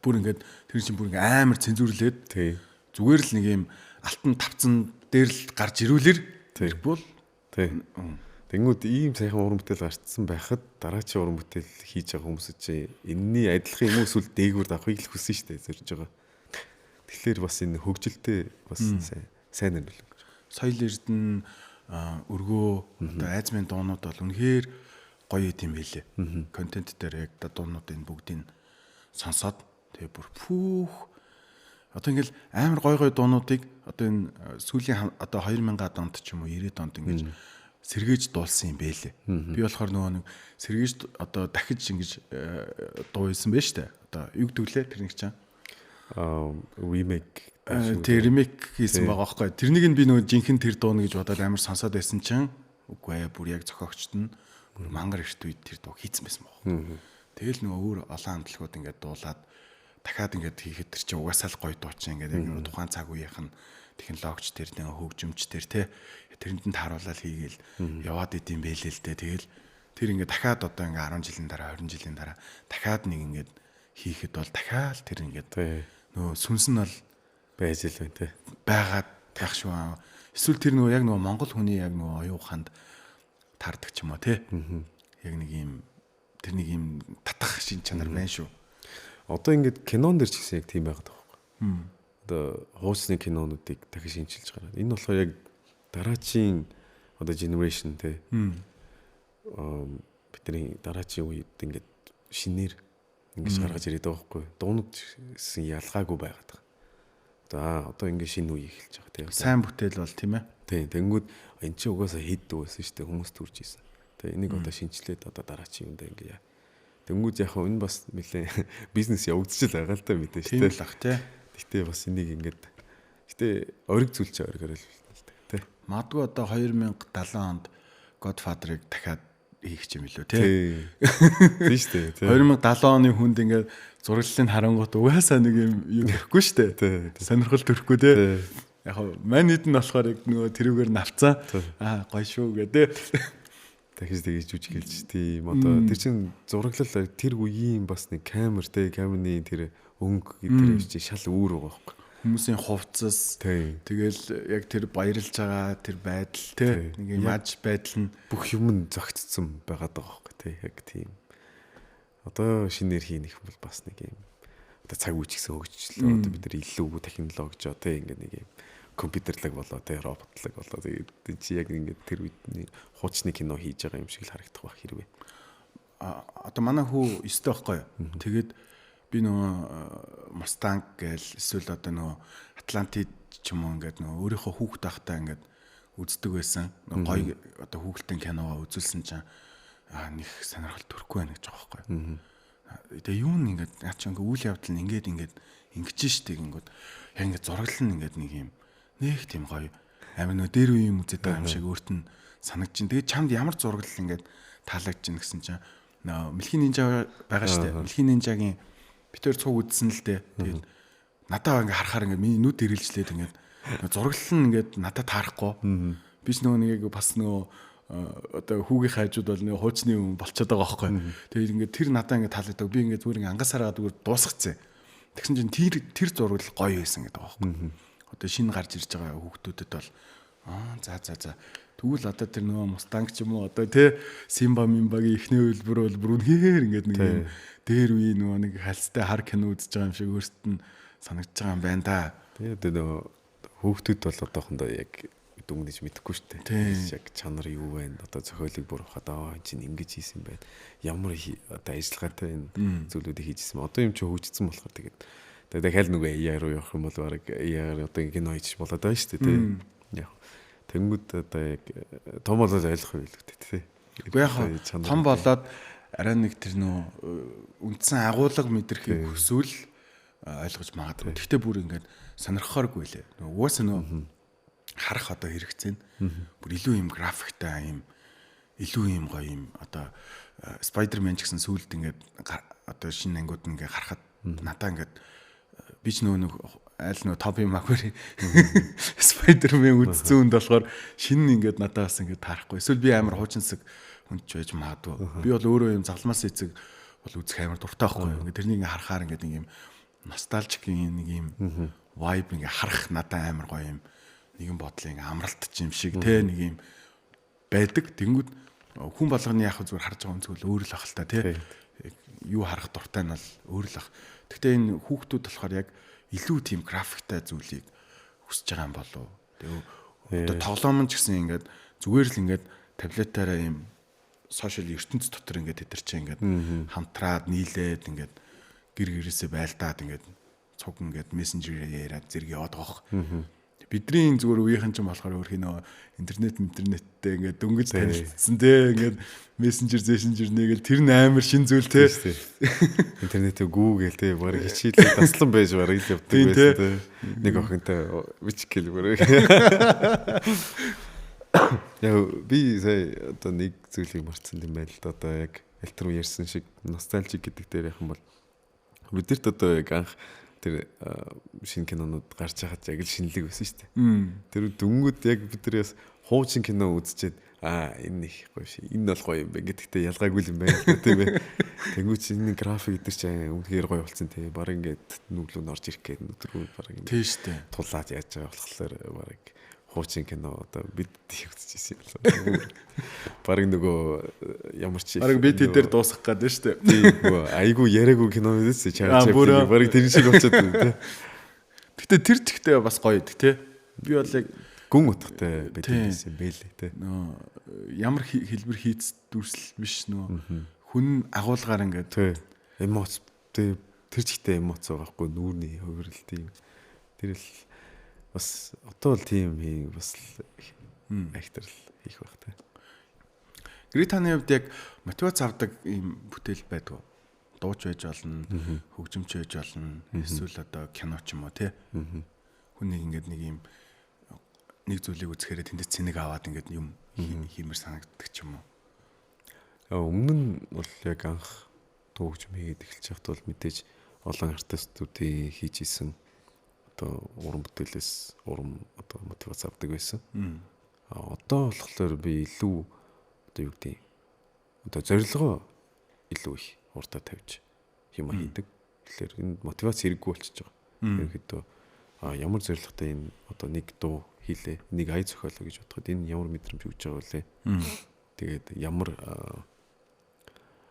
Бүр ингээд тэр чинь бүр ингээд амар цензуурлээд тий. Зүгээр л нэг ийм алтан тавцан дээр л гарч ирүүлэр бол тий. Тэнгүүд ийм сайхан уран бүтээл гарцсан байхад дараачийн уран бүтээл хийж байгаа хүмүүс чи энэний адилхан юм эсвэл дээгүүр давахыг л хүсэн шүү дээ зорж байгаа. Тэгэхээр бас энэ хөгжилтэй бас сайн нөлөө. Соёл эрдэнэ өргөө одоо айзмын дуунууд бол үнэхээр гоё юм байлээ. Контент дээр яг дуунуудын бүгдийг сонсоод тэгээ бүр пүүх одоо ингээл амар гоё гоё дуунуудыг одоо энэ сүүлийн одоо 2000-аад онд ч юм уу 90-ад онд ингэж сэргээж дуулсан юм бэлээ. Би болохоор нөгөө нэг сэргээж одоо дахиж ингэж дуу хийсэн байж тээ. Одоо юу гэдэг лээ тэр нэг чинь remake тий remake хийсэн байгаа байхгүй. Тэрнийг нь би нөгөө жинхэнэ тэр дууна гэж бодоод амар сонсоод байсан чинь үгүй бүр яг зохиогчд нь бүр мангар эрт үед тэр дуу хийцэн байсан байгаа. Тэгэл нөгөө өөр олон хамтлагууд ингээд дуулаад дахиад ингээд хийхэд тэр чинь угаасаа л гоё дуу чинь ингээд яг нөгөө тухайн цаг үеийнх нь технологич тэр нэг хөгжимч тэр те тэрэнд нь тааруулаад хийгээл яваад идэм бэлээ л дээ. Тэгэл Тэр ингээд дахиад одоо ингээд 10 жилийн дараа 20 жилийн дараа дахиад нэг ингээд хийхэд бол дахиад тэр ингээд нөгөө сүнс нь бол байж л байна те. Байгаад байх шүү. Эсвэл тэр нөгөө яг нөгөө монгол хүний яг нөгөө оюун ухаанд таардаг ч юм уу те. Яг нэг юм тэр нэг юм татах шин чанар байна шүү. Одоо ингээд кинон дэр ч гэсэн яг тийм байгаад байгаа байхгүй. Одоо хуучны кинонуудыг дахиж шинчилж гараад. Энэ болохоор яг дараачийн одоо generation те. Бидний дараачийн үед ингээд шинээр ингэж гаргаж ирээд байгаа байхгүй. Дуунууд гэсэн ялгаагүй байгаад байгаа. За одоо ингээд шинэ үе эхэлж байгаа тийм. Сайн бүтээл бол тийм ээ. Тийм. Тэнгүүд эн чинь угаасаа хэд байсан шүү дээ. Хүмүүс төрж исэн. Тэгээ энийг одоо шинчлээд одоо дараачийн юмдаа ингээ яа. Тэнгүүд яг энэ бас нэлээ бизнес явагдчих л байгаа л та мэдээ шүү дээ. Тийм л ах тий. Гэтэ бас энийг ингээд гэтэ ориг зүйл чи оригоор л тий. Магадгүй одоо 2070 онд Godfather-ыг дахиад хийх юм билүү тий. Тийм шүү дээ. Тий. 2070 оны хүнд ингээд зураглалыг харангуут угаасаа нэг юм юу гэхгүй шүү дээ. Сонирхол төрөхгүй тий. Яг хав манид нь болохоор яг нөгөө тэрүүгээр навцсан. Аа гоё шүү гэдэг. Дахиж тэгэж жүжиглэж тийм одоо тэр чин зураглал тэр үеийн бас нэг камер те камерны тэр өнгө тэр чинь шал өөр байгаа байхгүй. Хүмүүсийн хувцас тэгэл яг тэр баярлж байгаа тэр байдал те нэг юм аж байдал нь бүх юм нь зөгцсөн байгаад байгаа байхгүй те яг тийм. Одоо шинээр хийнэх бол бас нэг юм одоо цаг үе ч гэсэн хөгжлөө одоо бид нар илүү технологижоо те ингээ нэг юм компьютерлаг болоо те роботлаг болоо тэгээд чи яг ингээд тэр үедний хуучны кино хийж байгаа юм шиг л харагдах байх хэрвээ. Одоо манай хүү 9 байхгүй юу. Тэгээд би нөгөө Mustang гээл эсвэл одоо нөгөө Атлантид ч юм уу ингээд нөгөө өөрийнхөө хүүхэд байхдаа ингээд үздэг байсан. Нөгөө гоё одоо хүүхэлдэйн киногоо үзүүлсэн чинь аа нэг сонирхол төрөхгүй байна гэж байгаа байхгүй юу. Тэгээ юу нь ингээд наа чи ингээд үйл явдал нь ингээд ингээд ингэж штэ гингүүд яг ингээд зураглал нь ингээд нэг юм нэг тийм гоё амар нөө дээр үе юм үзээд байгаа юм шиг өөрт нь санагдаж чинь. Тэгээ чамд ямар зураглал ингээд таалагдж чинь гэсэн чинь нөө Мэлхийн нинжа байгаа штэ. Мэлхийн нинжагийн бид хоёр цуг үзсэн л дээ. Тэгээд надаа ингээ харахаар ингээ миний нүд эргэлжлээд ингээд зураглал нь ингээд надад таарахгүй. Би ч нөгөө нэг бас нөгөө одоо хүүгийнхээ хажууд бол нэг хуучны юм болчиход байгаа байхгүй. Тэгээд ингээд тэр надаа ингээд таалагдав. Би ингээд зүгээр ингээ ангасараа зүгээр дуусгацсан. Тэгсэн чинь тэр зураглал гоё байсан гэдэг байгаа байхгүй. Одоо шинэ гарч ирж байгаа хүүхдүүдэд бол аа за за за тэгвэл одоо тэр нөгөө Mustang ч юм уу одоо тий Simba Mimbaгийн эхний үйлбэр бол бүр үнэхээр ингээд нэг юм дээр үе нөгөө нэг хальстай хар кино үзэж байгаа юм шиг өөртөө нь санагдаж байгаа юм байна да. Тэгээд нөгөө хүүхдүүд бол одоохондоо яг дүнгнэж мэдэхгүй шүү дээ. Яг чанар юу вэ? Одоо зохиолыг бүр ухаад аа энэ чинь ингэж хийсэн байна. Ямар одоо ажиллагаатай энэ зүйлүүдийг хийжсэн. Одоо юм чи хөгжсөн болохоор тэгээд дахиад нөгөө AI руу явах юм бол баг AI-аар одоо кино хийчих болоод байна шүү дээ тий. Яг тэнгүүд одоо яг том болоод ойлгох юм билүү тий. Үгүй яг том болоод арай нэг тэр нөө үндсэн агуулга мэдрэхийг хүсвэл ойлгож магадгүй. Гэхдээ бүр ингээд сонирхохооргүй лээ. Нөгөө угаасаа нөө харах одоо хэрэгцээ нь бүр илүү юм графиктай юм илүү юм гоё юм одоо Spider-Man ч гэсэн сүүлд ингээд одоо шинэ ангиуд ингээд гарахад надаа ингээд би ч нөгөө нэг айл нөгөө Тоби Магуайр Spider-Man үзсэн хүнд болохоор шинэ ингээд надаа бас ингээд таарахгүй. Эсвэл би амар хуучинсаг хүн ч байж магадгүй. Би бол өөрөө юм загламаас эцэг бол үзэх амар дуртай байхгүй. Ингээд тэрнийг ингээд харахаар ингээд нэг юм носталжикийн нэг юм vibe ингээд харах надаа амар гоё юм нэгэн бодлоо ингээд амралт ч юм шиг те нэг юм байдаг. Тэнгүүд хүн болгоны яг зүгээр харж байгаа өнцгөл өөр л ах л та те. Юу харах дуртай нь бол өөр л ах. Гэхдээ энэ хүүхдүүд болохоор яг илүү тийм графиктай зүйлийг хүсэж байгаа юм болов. Тэгээ одоо тоглоом ч гэсэн ингээд зүгээр л ингээд таблетаараа юм сошиал ертөнц дотор ингээд тэд нар чинь ингээд хамтраад нийлээд ингээд гэр гэрээсээ байлдаад ингээд цуг ингээд мессенжерээр яриад зэрэг яваад байгаа хөх. Бидний зүгээр үеийнхэн ч юм болохоор өөр хин нөгөө интернеттэй ингээд дөнгөж танилцсан те ингээд мессенжер зэшенжер нэгээл тэр нь амар шин зүйл те. Интернетээ гүүгээл те бараг хичээлээ таслан байж бараг л явдаг байсан те. Нэг охинтой бичих гээл бараг. Яг би сая одоо нэг зүйлийг мартсан юм байна л да. Одоо яг альт руу ярьсан шиг ностальжик гэдэг дээр яг юм бол бидэрт одоо яг анх тэр шинэ кинонууд гарч байхад яг л шинэлэг байсан шүү дээ. Тэр дөнгөд яг бид нар бас хуучин кино үзчихэд Энэ их гоё ши. Энэ бол гоё юм байна гэдэгтээ ялгаагүй юм байна л тийм ээ. Тэнгүүч энэ график эдэр чинь үнэхээр гоё болсон тийм. Бараг ингээд нүглүү нь орж ирэх гээд нүдрүү бараг ингээд. Тийм шүү дээ. Тулаад яаж байгаа болохоор бараг хуучин кино одоо бид их үзчихсэн юм л. Бараг нөгөө ямар ч бараг би тэд дээр дуусгах гээд шүү дээ. Тийм нөгөө айгу яриаггүй кино үзсэн Чарли Чаплин бараг тэр шиг болчиход байна тий. Гэтэ тэр чигтээ бас гоё идэг тий. Би бол яг гүн утгатай байдаг юм бэлээ тий. Нөө ямар хэлбэр хийц дүрслэл биш нөө хүн агуулгаар ингээд тий эмоц тий тэр чигтээ эмоц байгаа хгүй нүүрний хувирал тийм. Тэр л бас одоо л тийм хий бас айхтар хийх байх тий. Гританы хувьд яг мотивац авдаг ийм бүтээл байдаг уу? Дууч байж болно, хөгжимч байж болно, эсвэл одоо кино ч юм уу тий. Хүн нэг ингээд нэг ийм нэг зүйлийг үзэхээр тэндээс цэник аваад ингээд юм хиймэр санагддаг ч юм уу. Өмнө нь бол яг анх дуу хөгжим хийгээд эхэлж байхад бол мэдээж олон артистуудын хийж исэн одоо уран бүтээлээс урам одоо мотивац авдаг байсан. Одоо болохоор би илүү одоо юу гэдэг одоо зорилгоо илүү их урдаа тавьж юм хийдэг. Тэгэхээр энэ мотивац хэрэггүй болчихж байгаа. Ерөнхийдөө ямар зорилготой энэ одоо нэг дуу хийлээ, нэг ая зохиолоо гэж бодоход энэ ямар мэдрэмж өгч байгаа вэ? Тэгээд ямар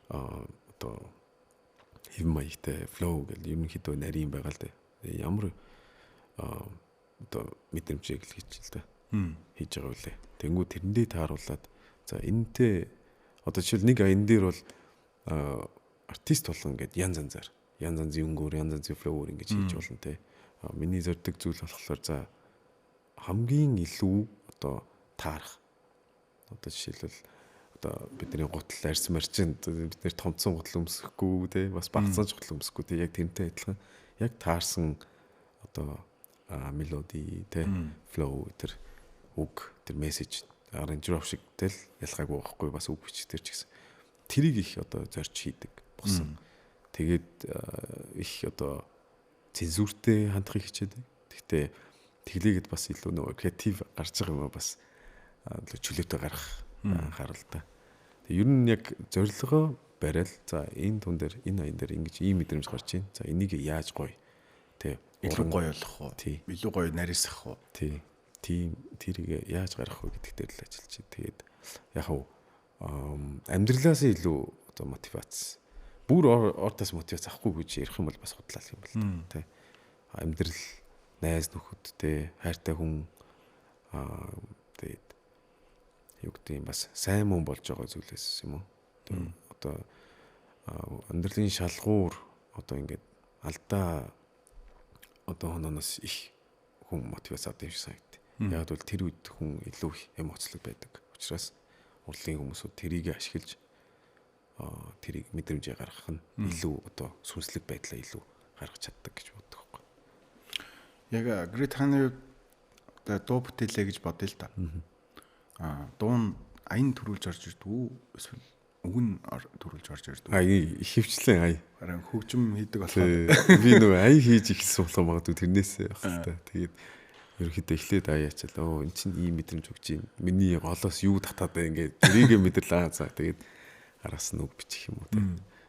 одоо хэв маягтай flow гэл ерөнхийдөө нарийн байгаа л дээ. Ямар одоо мэдрэмжийг л хийж л да. Хийж байгаа үлээ. Тэнгүү тэрэндээ тааруулаад за энэтэй одоо жишээл нэг аян дээр бол артист болгон ингээд янз янзаар янз янзын өнгөөр янз янзын flow-оор ингэж хийж болно те. Миний зорддог зүйл болохоор за хамгийн илүү одоо таарах. Одоо жишээлбэл одоо бидний гутал арьс марчин бид нэр томцсон гутал өмсөхгүй те бас багцсан гутал өмсөхгүй те яг тэрнтэй адилхан яг таарсан одоо мелоди те flow тэр үг тэр мессеж аранжировк шиг тэл ялгаагүй байхгүй бас үг бичих тэр ч гэсэн тэрийг их одоо зорж хийдэг болсон. Тэгээд их одоо цензуртэй хандахыг хичээдэг. Гэхдээ тэглээгээд бас илүү нөгөө креатив гарч байгаа юм бас чөлөөтэй гарах анхаарал та. Тэг ер нь яг зорилгоо барайл за энэ тун дээр энэ аян дээр ингэж ийм мэдрэмж гарч байна. За энийг яаж гоё тэ илүү гоё болох уу? Илүү гоё нарийсах уу? Тий. Тийм тэрийг яаж гаргах вэ гэдэг дээр л ажиллаж байна. Тэгээд яг хав амьдралаас илүү одоо мотивац. Бүр ортоос мотивац авахгүй гэж ярих юм бол бас худлаа юм бол та тий. Амьдрал, найз нөхөд тий, хайртай хүн тэгээд юу гэдэг юм бас сайн мөн болж байгаа зүйлээс юм уу. Одоо амьдралын шалгуур одоо ингээд алдаа одоо хонооноос их хүн мотивац авдаг юм шиг санагдав. Яг бол тэр үед хүн илүү их эмоцлог байдаг. Учраас урлагийн хүмүүсүүд тэрийг ашиглаж тэрийг мэдрэмжээ гаргах нь илүү одоо сүнслэг байдлаа илүү гаргаж чаддаг гэж боддог байхгүй. Яг Great Honey дуу бүтээлээ гэж бодъё л да. Дуу нь аян төрүүлж орж ирдэг үү? Эсвэл үг нь төрүүлж орж ирдэг. Ая хөвчлэн ая. Харин хөгжим хийдэг болохоор би нөгөө ая хийж эхэлсэн болохоор магадгүй тэрнээс байх л та. Тэгээд ерөнхийдөө эхлээд ая ячаал өө эн чинь ийм мэдрэмж өгч юм. Миний голоос юу татаад байна ингээд тэрийг мэдэрлээ. За тэгээд араас нь үг бичих юм уу те.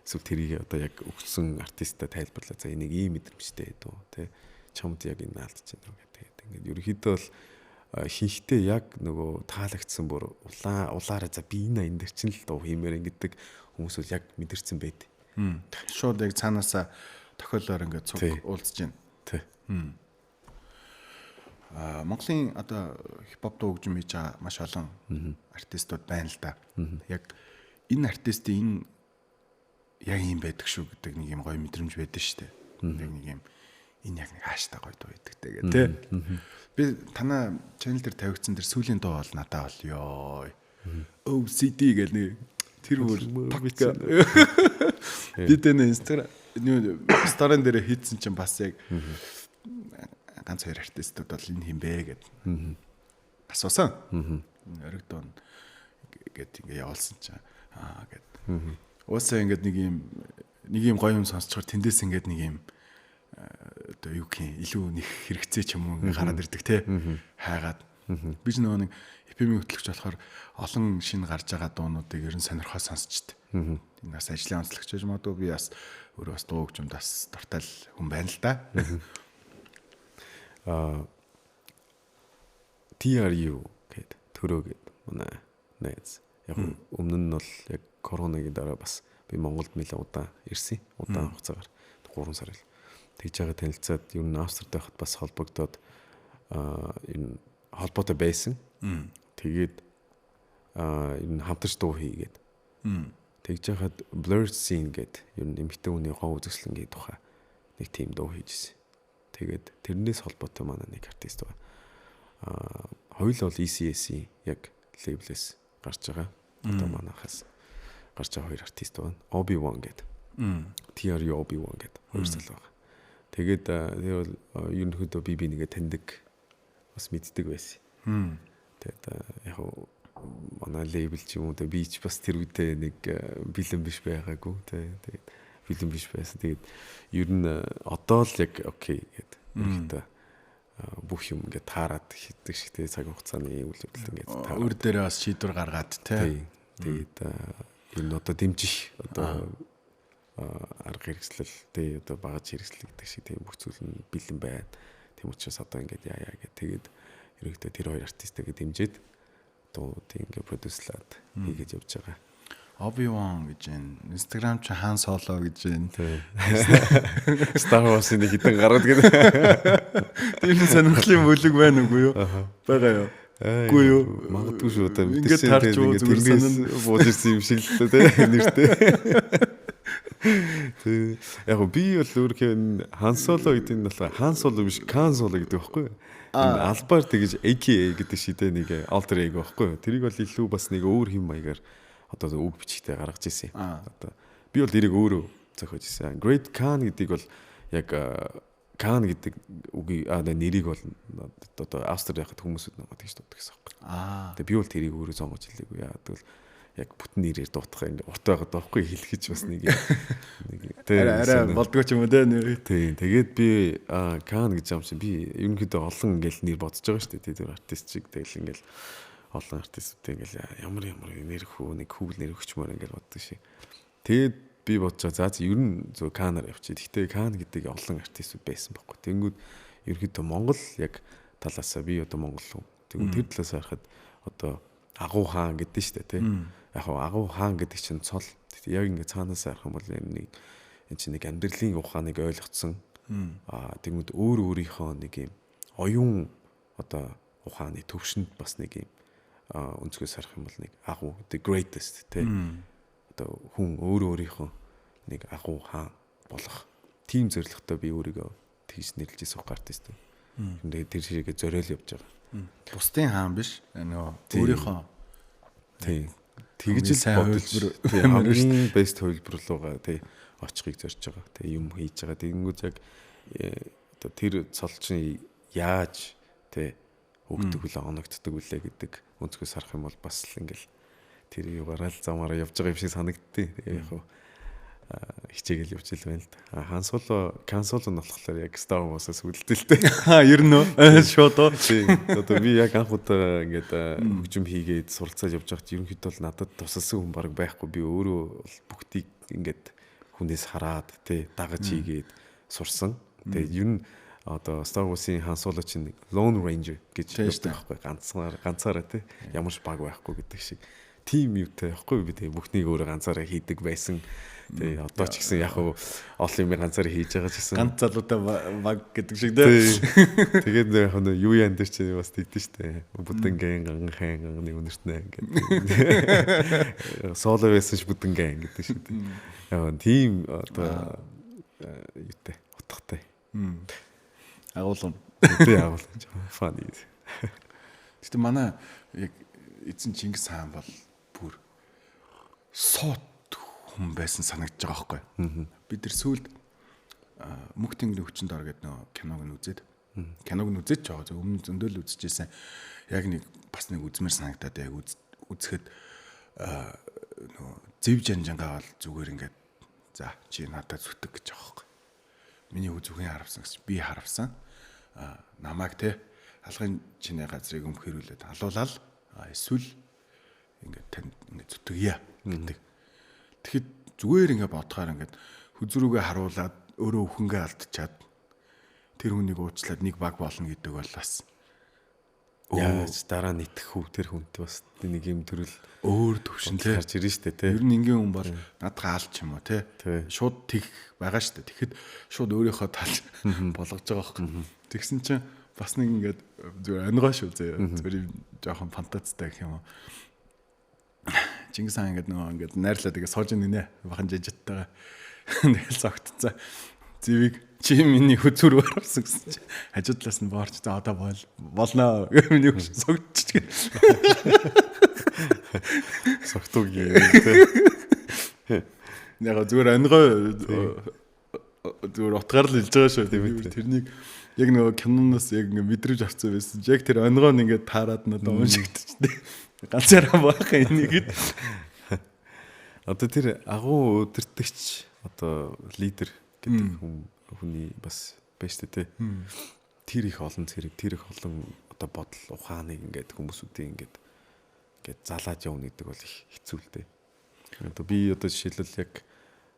Эсвэл тэрийг одоо яг өгсөн артистаа тайлбарлаа. За энийг ийм мэдрэмжтэй дүү те. Чамд яг энэ алдчих юм гэдэг. Тэгээд ингээд ерөнхийдөө бол хинхтээ яг нөгөө таалагдсан бүр улаараа за би энэ аян дээр чинь л дуу хиймээр гэдэг хүмүүс бол яг мэдэрсэн байд. Шууд яг цаанаасаа тохиолоор ингээд цуг уулзж байна. Тий. Монголын одоо хипхоп дуу хөгжим хийж байгаа маш олон артистууд байна л да. Яг энэ артистын энэ яг ийм байдаг шүү гэдэг нэг юм гоё мэдрэмж байдаг шүү дээ. Яг нэг юм энэ яг нэг хааштай гоё дуу байдаг те гэх тээ. Би танаа channel дээр тавигдсан тэр сүүлийн дуу бол надад бол ёо. OCD гэл нэг тэр бүр ток. Би тэн Instagram сторон дээр хийдсэн чинь бас яг ганц хоёр артистууд бол энэ хин бэ гэд асуусан. Ориг дуу гэд ингээ явуулсан чинь аа гэд. Уусаа ингээд нэг юм гоё юм сонсчоор тэндээс ингээд нэг юм одоо юу гэх юм илүү нэг хэрэгцээ ч юм уу ингээ гараад ирдэг те хайгаад. Би ч нөгөө нэг FM-ийн хөтлөгч болохоор олон шинэ гарч байгаа дуунуудыг ер нь сонирхоо сонсчихдээ. Энэ бас ажлын онцлогч байж магадгүй, би бас өөрөө бас дуу хөгжимд бас дуртай л хүн байна л да. TRU гээд төрөө гээд манай найз. Яг өмнө нь бол яг коронагийн дараа бас би Монголд нэлээд удаан ирсэн. Удаан хугацаагаар 3 сар л. Тэгж байгаа танилцаад ер нь Австрид байхад бас холбогдоод ер нь холбоотой байсан. Тэгээд ер нь хамтарч дуу хийгээд. Тэгж яхад Blurred Scene гээд ер нь эмэгтэй хүний гоо үзэсгэлэнгийн тухай нэг тийм дуу хийжсэн. Тэгээд тэрнээс холбоотой манай нэг артист байгаа. Хоёул бол ECS-ийн яг label-ээс гарч байгаа. Одоо манайхаас гарч байгаа хоёр артист байна. Obi-Wan гэдэг. TRU Obi-Wan гэдэг хоёр залуу байгаа. Тэгээд тэр бол ерөнхийдөө би нэгэ таньдаг, бас мэддэг байсан. Тэгээд яг манай label ч юм уу, би ч бас тэр үедээ нэг бэлэн биш байгаагүй тий. Тэгээд бэлэн биш байсан. Тэгээд ер нь одоо л яг okay гэдэг. Ерөнхийдөө бүх юм ингээд таарад хийдэг шиг тий, цаг хугацааны үйл явдал ингээд таарад. Өөр дээрээ бас шийдвэр гаргаад тий. Тэгээд ер нь одоо дэмжих одоо арга хэрэгслэл тий, одоо багаж хэрэгслэл гэдэг шиг тийм бүх зүйл нь бэлэн байна. Тийм учраас одоо ингээд яа гэх, тэгээд ерөнхийдөө тэр хоёр артистайгаа дэмжиж дуу ингээд produce-лаад хийгээд явж байгаа. Obi-Wan гэж байна. Instagram чи Han Solo гэж байна. Star Wars-ын нэг хитэн гараад гэдэг. Тийм сонирхлын бүлэг байна үгүй юу? Байгаа юу? Үгүй юу? Магадгүй шүү одоо. Ингээд тарч уу, зүгээр тэрнээс бууж ирсэн юм шиг л дээ нэртэй. Тэг. Яг би бол өөрхөн Han Solo гэдэг нь болохоор Han Solo биш, Khan Solo гэдэг байхгүй юу? Энэ албаар тэгэж AKA гэдэг шиг те, нэг alter ego байхгүй юу? Тэрийг бол илүү бас нэг өөр хэм маягаар одоо үг бичгтээ гаргаж ирсэн. Одоо би бол тэрийг өөрөө зохиож ирсэн. Great Khan гэдгийг бол яг Khan гэдэг үгийг нэрийг бол одоо Австрид яхад хүмүүсүүд намайг тэгж дууддаг гэсэн юм. Тэгээ би бол тэрийг өөрөө сонгож хэлээгүй. Яа тэгвэл яг бүтэн нэрээр дуутах ингээ урт байгаад байхгүй, хэлэхэж бас нэг нэг тий арай болдгоо ч юм уу те нэр. Тий, тэгээд би Кан гэж юм шиг би ерөнхийдөө олон ингээл нэр бодож байгаа шүү дээ. Тэр артист чиг тэгэл ингээл олон артистуудтай ингээл ямар ямар нэр хүү нэг хүүгэл нэр өгчмөр ингээл боддог шиг. Тэгээд би бодож байгаа, за ер нь зөв Канаар явчих. Гэхдээ Кан гэдэг олон артистууд байсан байхгүй. Тэнгүүд ерөнхийдөө Монгол яг талаасаа би одоо Монгол хүн. Тэгвэл тэр талаас харахад одоо Агуу хаан гэдэг нь шүү дээ тий. Яг агуу хаан гэдэг чинь цол. Гэхдээ яг ингээ цаанаас харах юм бол энэ нэг энэ чинь нэг амьдралын ухааныг ойлгоцсон. Тэгмэд өөр өөрийнхөө нэг юм оюун одоо ухааны төвшөнд бас нэг юм өнцгөөс харах юм бол нэг агуу, the greatest тий. Одоо хүн өөр өөрийнхөө нэг агуу хаан болох тийм зорилготой би өөрийгөө тэгж нэрлэж ирсэн байхгүй артист. Тэгээд тэр шигээ зориол явж байгаа. Бусдын хаан биш, нөгөө өөрийнхөө тий. Тэгж л бодож тий, хамгийн best хувилбар руугаа тий очихыг зорж байгаа. Тий, юм хийж байгаа. Тэгэнгүүт яг одоо тэр цол чинь яаж тий өгдөг үлээ, оногддог үлээ гэдэг өнцгөөс харах юм бол бас л ингээл тэр югаараа л замаараа явж байгаа юм шиг санагдтыг. Тэгээ яг хичээгээл явж ил байна л да. Han Solo, Han Solo нь болохоор яг Star Wars-аас үүдэлтэй. Аа, ер нь үү? Шууд уу? Тий. Одоо би яг анх удаа ингээд хөгжим хийгээд суралцаад явж байхад ерөнхийдөө бол надад тусалсан хүн баг байхгүй. Би өөрөө бүгдийг ингээд хүнээс хараад тий дагаж хийгээд сурсан. Тэгээ ер нь одоо Star Wars-ын Han Solo чинь Lone Ranger гэж явдаг байхгүй, ганцаараа ганцаараа тий, ямар ч баг байхгүй гэдэг шиг тийм юутай байхгүй, би тэгээ бүхнийг өөрөө ганцаараа хийдэг байсан. Тэгээ одоо ч гэсэн яг олон юм ганцаараа хийж байгаа ч гэсэн ганц залуутай баг гэдэг шиг тий. Тэгээд яг нөө юу яан дээр чи бас тэгдэж штэ. Бүтэн гэн ган хэн ганы үнэртнэ гэдэг. Соло байсан ч бүтэн гэн гэдэг шиг. Яг тийм одоо юутай утгатай. Агуулган. Тий, агуулган. Funny. Гэтэ манай яг эзэн Чингис хаан бол бүр суут хүн байсан санагдаж байгаа байхгүй. Би тэр сүүлд Мөнх тэнгэрийн хүчин дор гэдэг нөө киног нь үзээд, киног нь үзээд ч байгаа. Зөв өмнө зөндөл үзчихсэн. Яг нэг бас нэг үзмэр санагдаад яг үзэхэд нөө зэв жанжангаа бол зүгээр ингээд за чи надад зүтг гэж байгаа байхгүй. Миний хүү зүхэн харавсан гэсэн би харавсан. Намайг те алгын чинээ газрыг өмхөрүүлээд алуулаад эсвэл ингээд танд ингээд зүтгэе гэдэг. Тэгэхэд зүгээр ингээд бодохоор ингээд хүзрүүгээ харуулад өөрөө өхөнгээ алдчихад тэр хүнийг уучлаад нэг баг болно гэдэг бол бас яаж дараа нь итгэх үү тэр хүнт бас нэг юм төрөл өөр төвшин тий гарч ирнэ штэ тий. Ер нь энгийн хүн бол наадхаа алч юм уу тий. Шууд тэг байгаа штэ. Тэгэхэд шууд өөрийнхөө тал болгож байгаа байхгүй. Тэгсэн чинь бас нэг ингээд зүгээр ангоо шүү заяа. Зүгээр юм жоохон фантазтай гэх юм уу. Чингис хаан ингээд нөгөө ингээд найрлаад ингээд сууж гинэ. Бахан жижигтэйгээ. Тэгэл зогтцсон. Зэвийг чи миний хүзүр оруулсан гэсэн чи хажуу талаас нь боорч за одоо болно миний хүч согтчих. Согтууг тий. Яг зүгээр ангой зүгээр утгаар л хэлж байгаа шүү дээ. Тэрнийг яг нөгөө киноноос яг ингээ мэдрэж авсан байсан чи яг тэр ангой нь ингээ таарад надад уншигдчихтэй. Ганцаараа байх энийг. Одоо тэр агуу өдөртөгч одоо лидер гэдэг хүн хүний бас байж тээ тий. Тэр их олон зэрэг, тэр их олон одоо бодол ухааныг ингээд хүмүүсүүдийн ингээд ингээд залааж явна гэдэг бол их хэцүү л дээ. Одоо би одоо жишээлбэл яг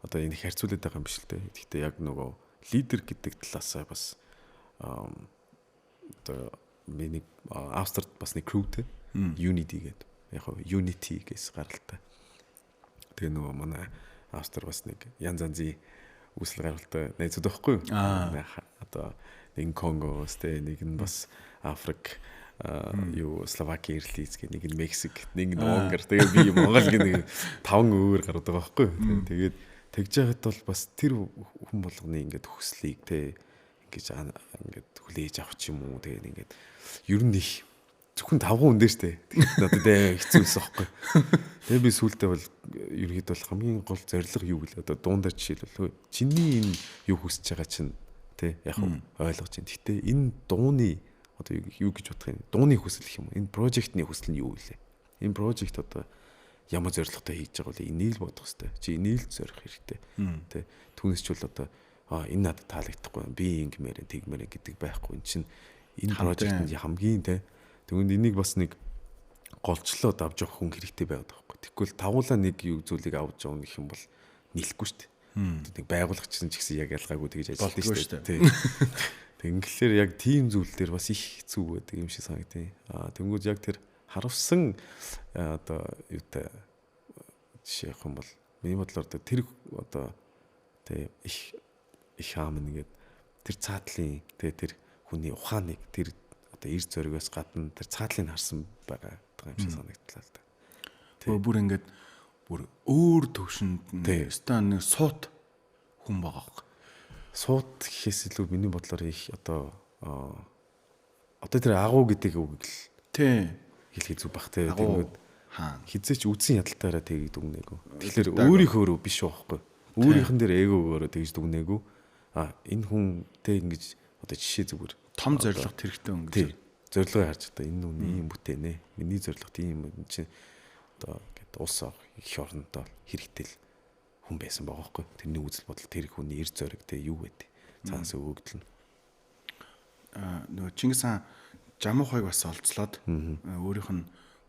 одоо энэ харьцуулаад байгаа юм биш л дээ. Гэхдээ яг нөгөө лидер гэдэг талаасаа бас одоо миний Австрид бас нэг crew те Unity гэдэг. Яг нь Unity гэсэн гаралтай. Тэгээ нөгөө манай Австри бас нэг янз янзын үүсэл гаралтай найзууд байхгүй юу? Одоо нэг Конгоос те, нэг нь бас Африк, юу Словаки ирлиз гэх, нэг нь Мексик, нэг нь Унгар. Тэгээ би Монгол гэх нэг таван өөр гараад байгаа байхгүй юу? Тэгээд тэгж яхад бол бас тэр хүн болгоны ингээд хүслийг те ингэж ингээд хүлээж авах ч юм уу. Тэгээд ингээд ер нь их зөвхөн тавхан хүн дээр штэ. Тэгээд надад ээ хэцүү байсан байхгүй. Тэгээ би сүултээ бол ерөнхийдөө бол хамгийн гол зорилго юу гэлээ одоо дундаа жишээлбэл чиний энэ юу хүсэж байгаа чинь тэ яг ойлгож байна. Гэтэ энэ дууны одоо юу гэж бодох юм? Дууны хүсэл гэх юм уу? Энэ прожектны хүсэл нь юу вэ? Энэ прожект одоо ямар зорилготой хийж байгаа вэ? Энийг л бодох хэрэгтэй. Чи энийг л зорих хэрэгтэй. Тэ түүнээс ч бол одоо энэ надад таалагдахгүй би ингэмээр тэгмээр гэдэг байхгүй. Энэ чинь энэ прожектнд хамгийн тэ тэгвэл энийг бас нэг голчлоод авч явах хүн хэрэгтэй байгаад байгаа байхгүй. Тэгэхгүй л тавуулаа нэг юу зүйлийг авч явна гэх юм бол нийлэхгүй шүү дээ. Нэг байгууллага ч гэсэн яг ялгаагүй тэгж ажилладаг шүү дээ. Тэг ингээхээр яг тийм зүйл дээр бас их хэцүү байдаг юм шиг санагдیں۔ Аа тэнгууд яг тэр харавсан одоо юутай жишээ явах юм бол миний бодлоор тэр одоо тэг их их аам нэгээд тэр цаатлын тэг тэр хүний ухааныг тэр одоо эр зоригоос гадна тэр цаатлыг харсан байгаа юм шиг санагдлаа л да. Бүр ингээд бүр өөр төвшөнд өстой нэг суут хүн байгаа хөөе. Суут гэхээс илүү миний бодлоор их одоо одоо тэр агуу гэдэг үгийг л тий хэлэх зүг бах тий. Тэгэнгүүт хизээч үдсэн ядалтаараа тгийг дүгнээгүү. Тэгэхээр өөрийнхөө өөрөө биш байхгүй. Өөрийнхэн дээр эгогоороо тэгж дүгнээгүү. А энэ хүн тэ ингэж одоо жишээ зүгээр том зорилго хэрэгтэй хүн гэж. Зорилгыг харж одоо энэ хүн ийм бүтээнэ. Миний зорилго тийм юм чинь одоо ингээд улс их орондоо хэрэгтэй л хүн байсан байгаа хгүй. Тэрний үзэл бодол тэр хүний эр зориг тэ юу вэ? Цаанаас өгөгдөл нь. Нөгөө Чингис хаан Жамуухайг бас олцлоод өөрийнх нь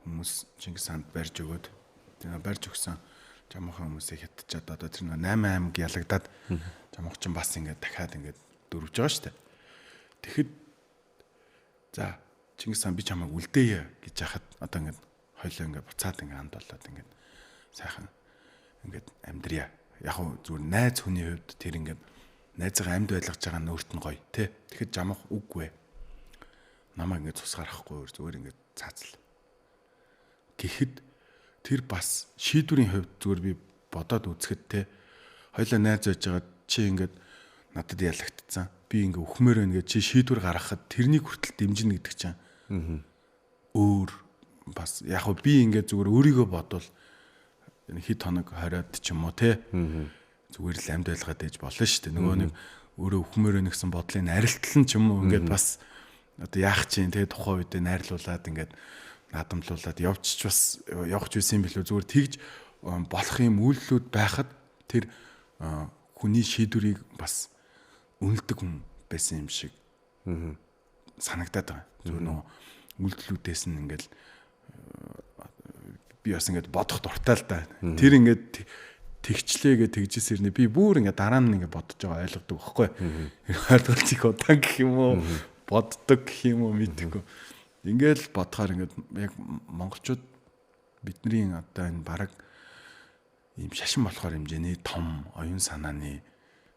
хүмүүс Чингис хаанд барьж өгөөд тэгээ барьж өгсөн Жамуухай хүмүүсийг хятчаад одоо тэр нөгөө 8 аймаг ялагдаад Жамуух чинь бас ингээд дахиад ингээд дөрвж байгаа шүү дээ. Тэгэхэд за Чингис хаан би чамайг үлдээе гэж яхад одоо ингээд хоёлоо ингээд буцаад ингээд анд болоод ингээд сайхан ингээд амьдрья. Яг хөө зүгээр найз хүний хувьд тэр ингээд найзгаа амьд байлгаж байгаа нь өөрт нь гоё тий. Тэгэхэд Жамуух үггүй. Намайг ингээд цус гаргахгүй зүгээр ингээд цаацл. Гэхэд тэр бас шийдвэрийн хувьд зүгээр би бодоод үзэхэд те хоёлаа найз байж байгаа чи ингээд надад ялагдцсан. Би ингээ өхмөр байна гэж чи шийдвэр гаргахад тэрнийг хүртэл дэмжинэ гэдэг чинь өөр бас яг хөө би ингээ зүгээр өөрийгөө бодвол хэд хоног хориод ч юм уу те зүгээр л амьд байлгаад ээж болно шүү дээ. Нөгөө нэг өөрөө өхмөр байна гэсэн бодлын арилтал нь ч юм уу ингээд бас одоо яах чинь те тухайн үедээ найрлуулад ингээд наадамлуулад явчих бас явах ч байсан юм билүү зүгээр тэгж болох юм үйлдэлүүд байхад тэр хүний шийдвэрийг бас үнэлдэг хүн байсан юм шиг. санагдаад байгаа. Зүгээр нөгөө үйлдэлүүдээс нь ингээл би бас ингээд бодох дуртай л да. Тэр ингээд тэгчлээ гэж тэгжээс ирнэ. Би бүр ингээд дараа нь ингээд бодож байгаа ойлгодог байхгүй. Ойлголт их удаан гэх юм уу, боддог гэх юм уу мэдэхгүй. Ингээл бодохоор ингээд яг монголчууд бидний одоо энэ бараг ийм шашин болохоор хэмжээний том оюун санааны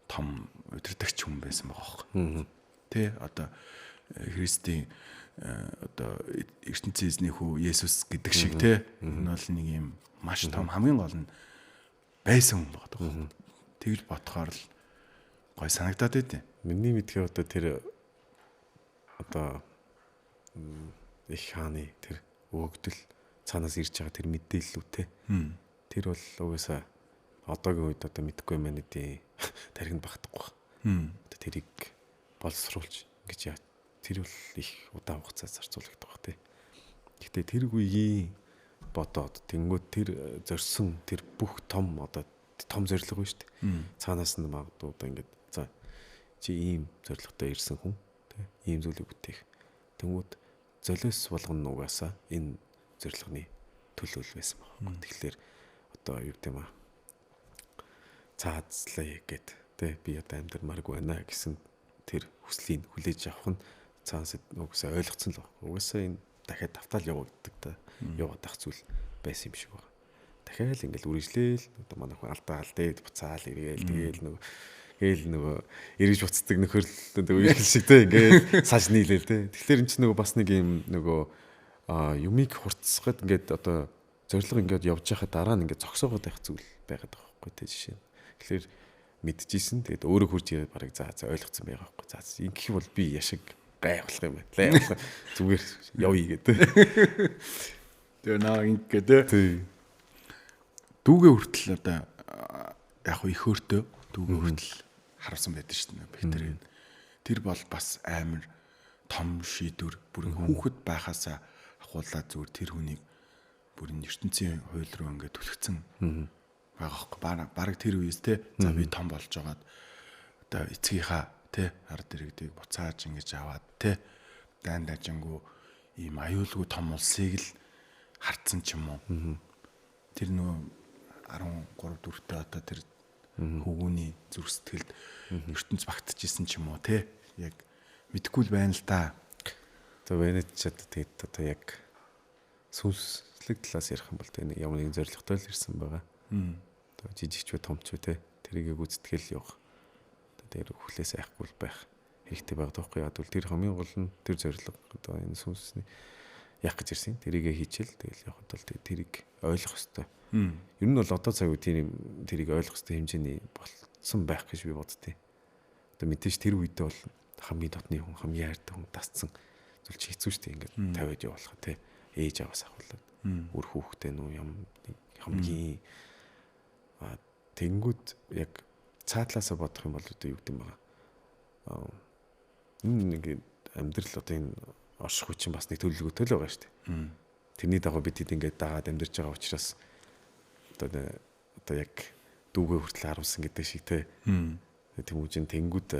том удирдагч хүн байсан байгаа байхгүй. Тэ одоо Христийн одоо ертөнцийн эзний хүү Есүс гэдэг шиг те энэ бол нэг юм маш том хамгийн гол нь байсан хүн байгаа. Тэгж бодохоор л гой санагдаад байдیں۔ Миний мэдхээр одоо тэр одоо их хааны тэр өгөгдөл цаанаас ирж байгаа тэр мэдээллүүд те. Тэр бол угаасаа одоогийн үед одоо мэдэхгүй юм байна гэдэг тархинд багтахгүй. Одоо тэрийг боловсруулж ингэж яа тэр бол их удаан хугацаа зарцуулагдах бах тий. Гэхдээ тэр үеийн бодоод тэнгууд тэр зорьсон тэр бүх том одоо том зорилго байна шүү дээ. Цаанаас нь магадгүй одоо ингээд за чи ийм зорилготой ирсэн хүн тий ийм зүйлийг бүтээх. Тэнгууд золиос болгоно угаасаа энэ зорилгоны төлөөлөл байсан байгаа. Тэгэхээр одоо юу гэдэм аа цаазлаа гэд тий би одоо амьдрмааргүй байна гэсэн тэр хүслийг хүлээж авах нь цаанаас угаасаа ойлгоцсон л баг. Угаасаа энэ дахиад давтаал явагддаг та яваад ах зүйл байсан юм шиг байна. Дахиад ингээл үргэлжлээл одоо манай хүн алдаа алдээд буцаал ирээл тэгээл нөгөө гээл нөгөө эргэж буцдаг нөхөрлөл нөгөө үйл шиг те ингээл цааш нийлээл те. Тэгэхээр эн чинь нөгөө бас нэг юм нөгөө юмыг хурцсахад ингээд одоо зорилго ингээд явж байхад дараа нь ингээд зогсоогоод байх зүйл байгаад байгаа байхгүй те жишээ нь. Тэгэхээр мэдчихсэн. Тэгээд өөрөө хурж ирээд барыг за за ойлгоцсон байгаа байхгүй. За ингэх бол би яшиг гайхуулах юм байна. Зүгээр явъя гэдэг. Тэгээ наа ингэ гэдэг. Дүүгээ хүртэл одоо яг хөө их өөртөө дүүгээ хүртэл харуулсан байдаг шүү дээ. Бэхтэр. Тэр бол бас амар том шийдвэр. Бүр хүүхэд байхасаа ахуулаад зүгээр тэр хүнийг бүр энэ ертөнцийн хууль руу ингээд түлхсэн байгаа хөөхгүй. Бараг тэр үеэс те за би том болж байгаад одоо эцгийнхаа те ард иргэдийг буцааж ингэж аваад те дайн дажингу ийм аюулгүй том улсыг л хардсан ч юм уу. Тэр нөгөө 13 4-тэй одоо тэр хөвгүүний зүрх сэтгэлд ертөнц багтчихсэн ч юм уу те яг мэдэхгүй л байна л та. Одоо Венед ч одоо тэгээд одоо яг сүнслэг талаас ярих юм бол тэг ямар нэгэн зорилготой л ирсэн байгаа. Одоо жижигч үү томч үү те тэрийг гүйцэтгэл явах. Тэр хүлээс айхгүй л байх хэрэгтэй байгаа тоохгүй яа гэвэл тэр хамгийн гол нь тэр зорилго одоо энэ сүнсний яах гэж ирсэн тэрийгэ хийчихэл тэгэл явахад бол тэрийг ойлгох ёстой. Ер нь бол одоо цаг үе тийм тэрийг ойлгох ёстой хэмжээний болцсон байх гэж би боддیں۔ Одоо мэдээж тэр үедээ бол хамгийн дотны хүн хамгийн хайртай хүн тасцсан зүйл чи хэцүү шүү дээ ингээд тавиад явуулах тий ээж аваас ахуулаад үр хүүхдээ нүү юм хамгийн тэнгүүд яг цаатлаасаа бодох юм бол одоо юу гэдэм байгаа. Энэ нэг амьдрал одоо энэ орших хүчин бас нэг төлөвлөгөөтэй л байгаа шүү дээ. Тэрний дагуу бид хэд ингээд дагаад амьдарч байгаа учраас одоо яг дүүгээ хүртэл харуулсан гэдэг шиг те. Тэмүүжин тэнгүүд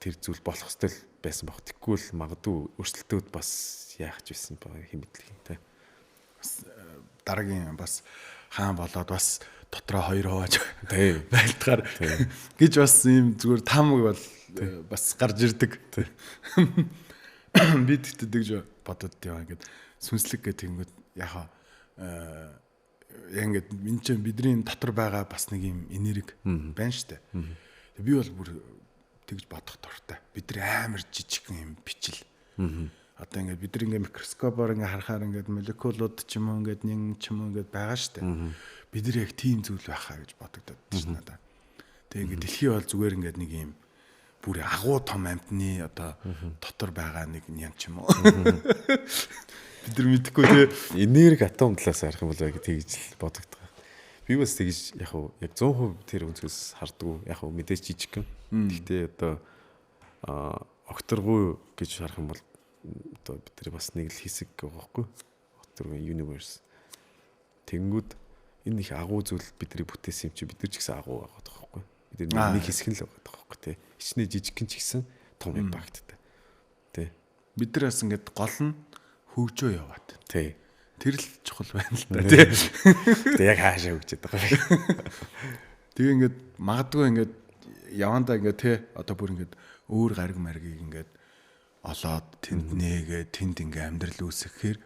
тэр зүйл болох ёстой л байсан баг. Тэггүй л магадгүй өрсөлдөөд бас яах ч байсан ба хэм мэдлэг юм те. Бас дараагийн бас хаан болоод бас дотроо хоёр хувааж байлтгаар гэж бас ийм зүгээр таамаг бол бас гарч ирдэг. Би тэгтээ тэгж бодод яваа ингээд сүнслэг гэх тэгэнгүүт яхаа яг ингээд энэ чинь бидний дотор байгаа бас нэг юм энерги байна штэ. Би бол бүр тэгж бодох дуртай. Бид нар амар жижигхэн юм бичил. Одоо ингээд бид нар ингээд микроскопоор ингээд харахаар ингээд молекулууд ч юм уу ингээд нэн ч юм уу ингээд байгаа штэ. Бид нар яг тийм зүйл байхаа гэж бодогдод шин надаа. Тэгээ ингээд дэлхий бол зүгээр ингээд нэг юм бүр агуу том амьтны одоо дотор байгаа нэг ням ч юм уу. Бид нар мэдэхгүй те. Энерги атом талаас харах юм бол яг тэгж л бодогдох. Би бас тэгж яг уу яг 100% тэр өнцгөөс хардггүй. Яг уу мэдээж жижигхэн. Гэхдээ одоо огторгуу гэж харах юм бол одоо бид нар бас нэг л хэсэг байгаа байхгүй. Огторгуу universe. Тэнгүүд энэ их агуу зүйл бидний бүтээсэн юм чи бид нар ч гэсэн агуу байгаа байхгүй. Бид нар нэг хэсэг нь л байгаа байхгүй тий. Хичнээн жижигхэн ч гэсэн том импакттай. Тий. Бид нар бас ингээд гол нь хөгжөө яваад. Тий. Тэр л чухал байна л да тий. Тэг яг хаашаа хөгжөөд байгаа юм. Тэгээ ингээд магадгүй ингээд явандаа ингээд тий одоо бүр ингээд өөр гариг маргийг ингээд олоод тэнд нээгээ тэнд ингээ амьдрал үүсгэхээр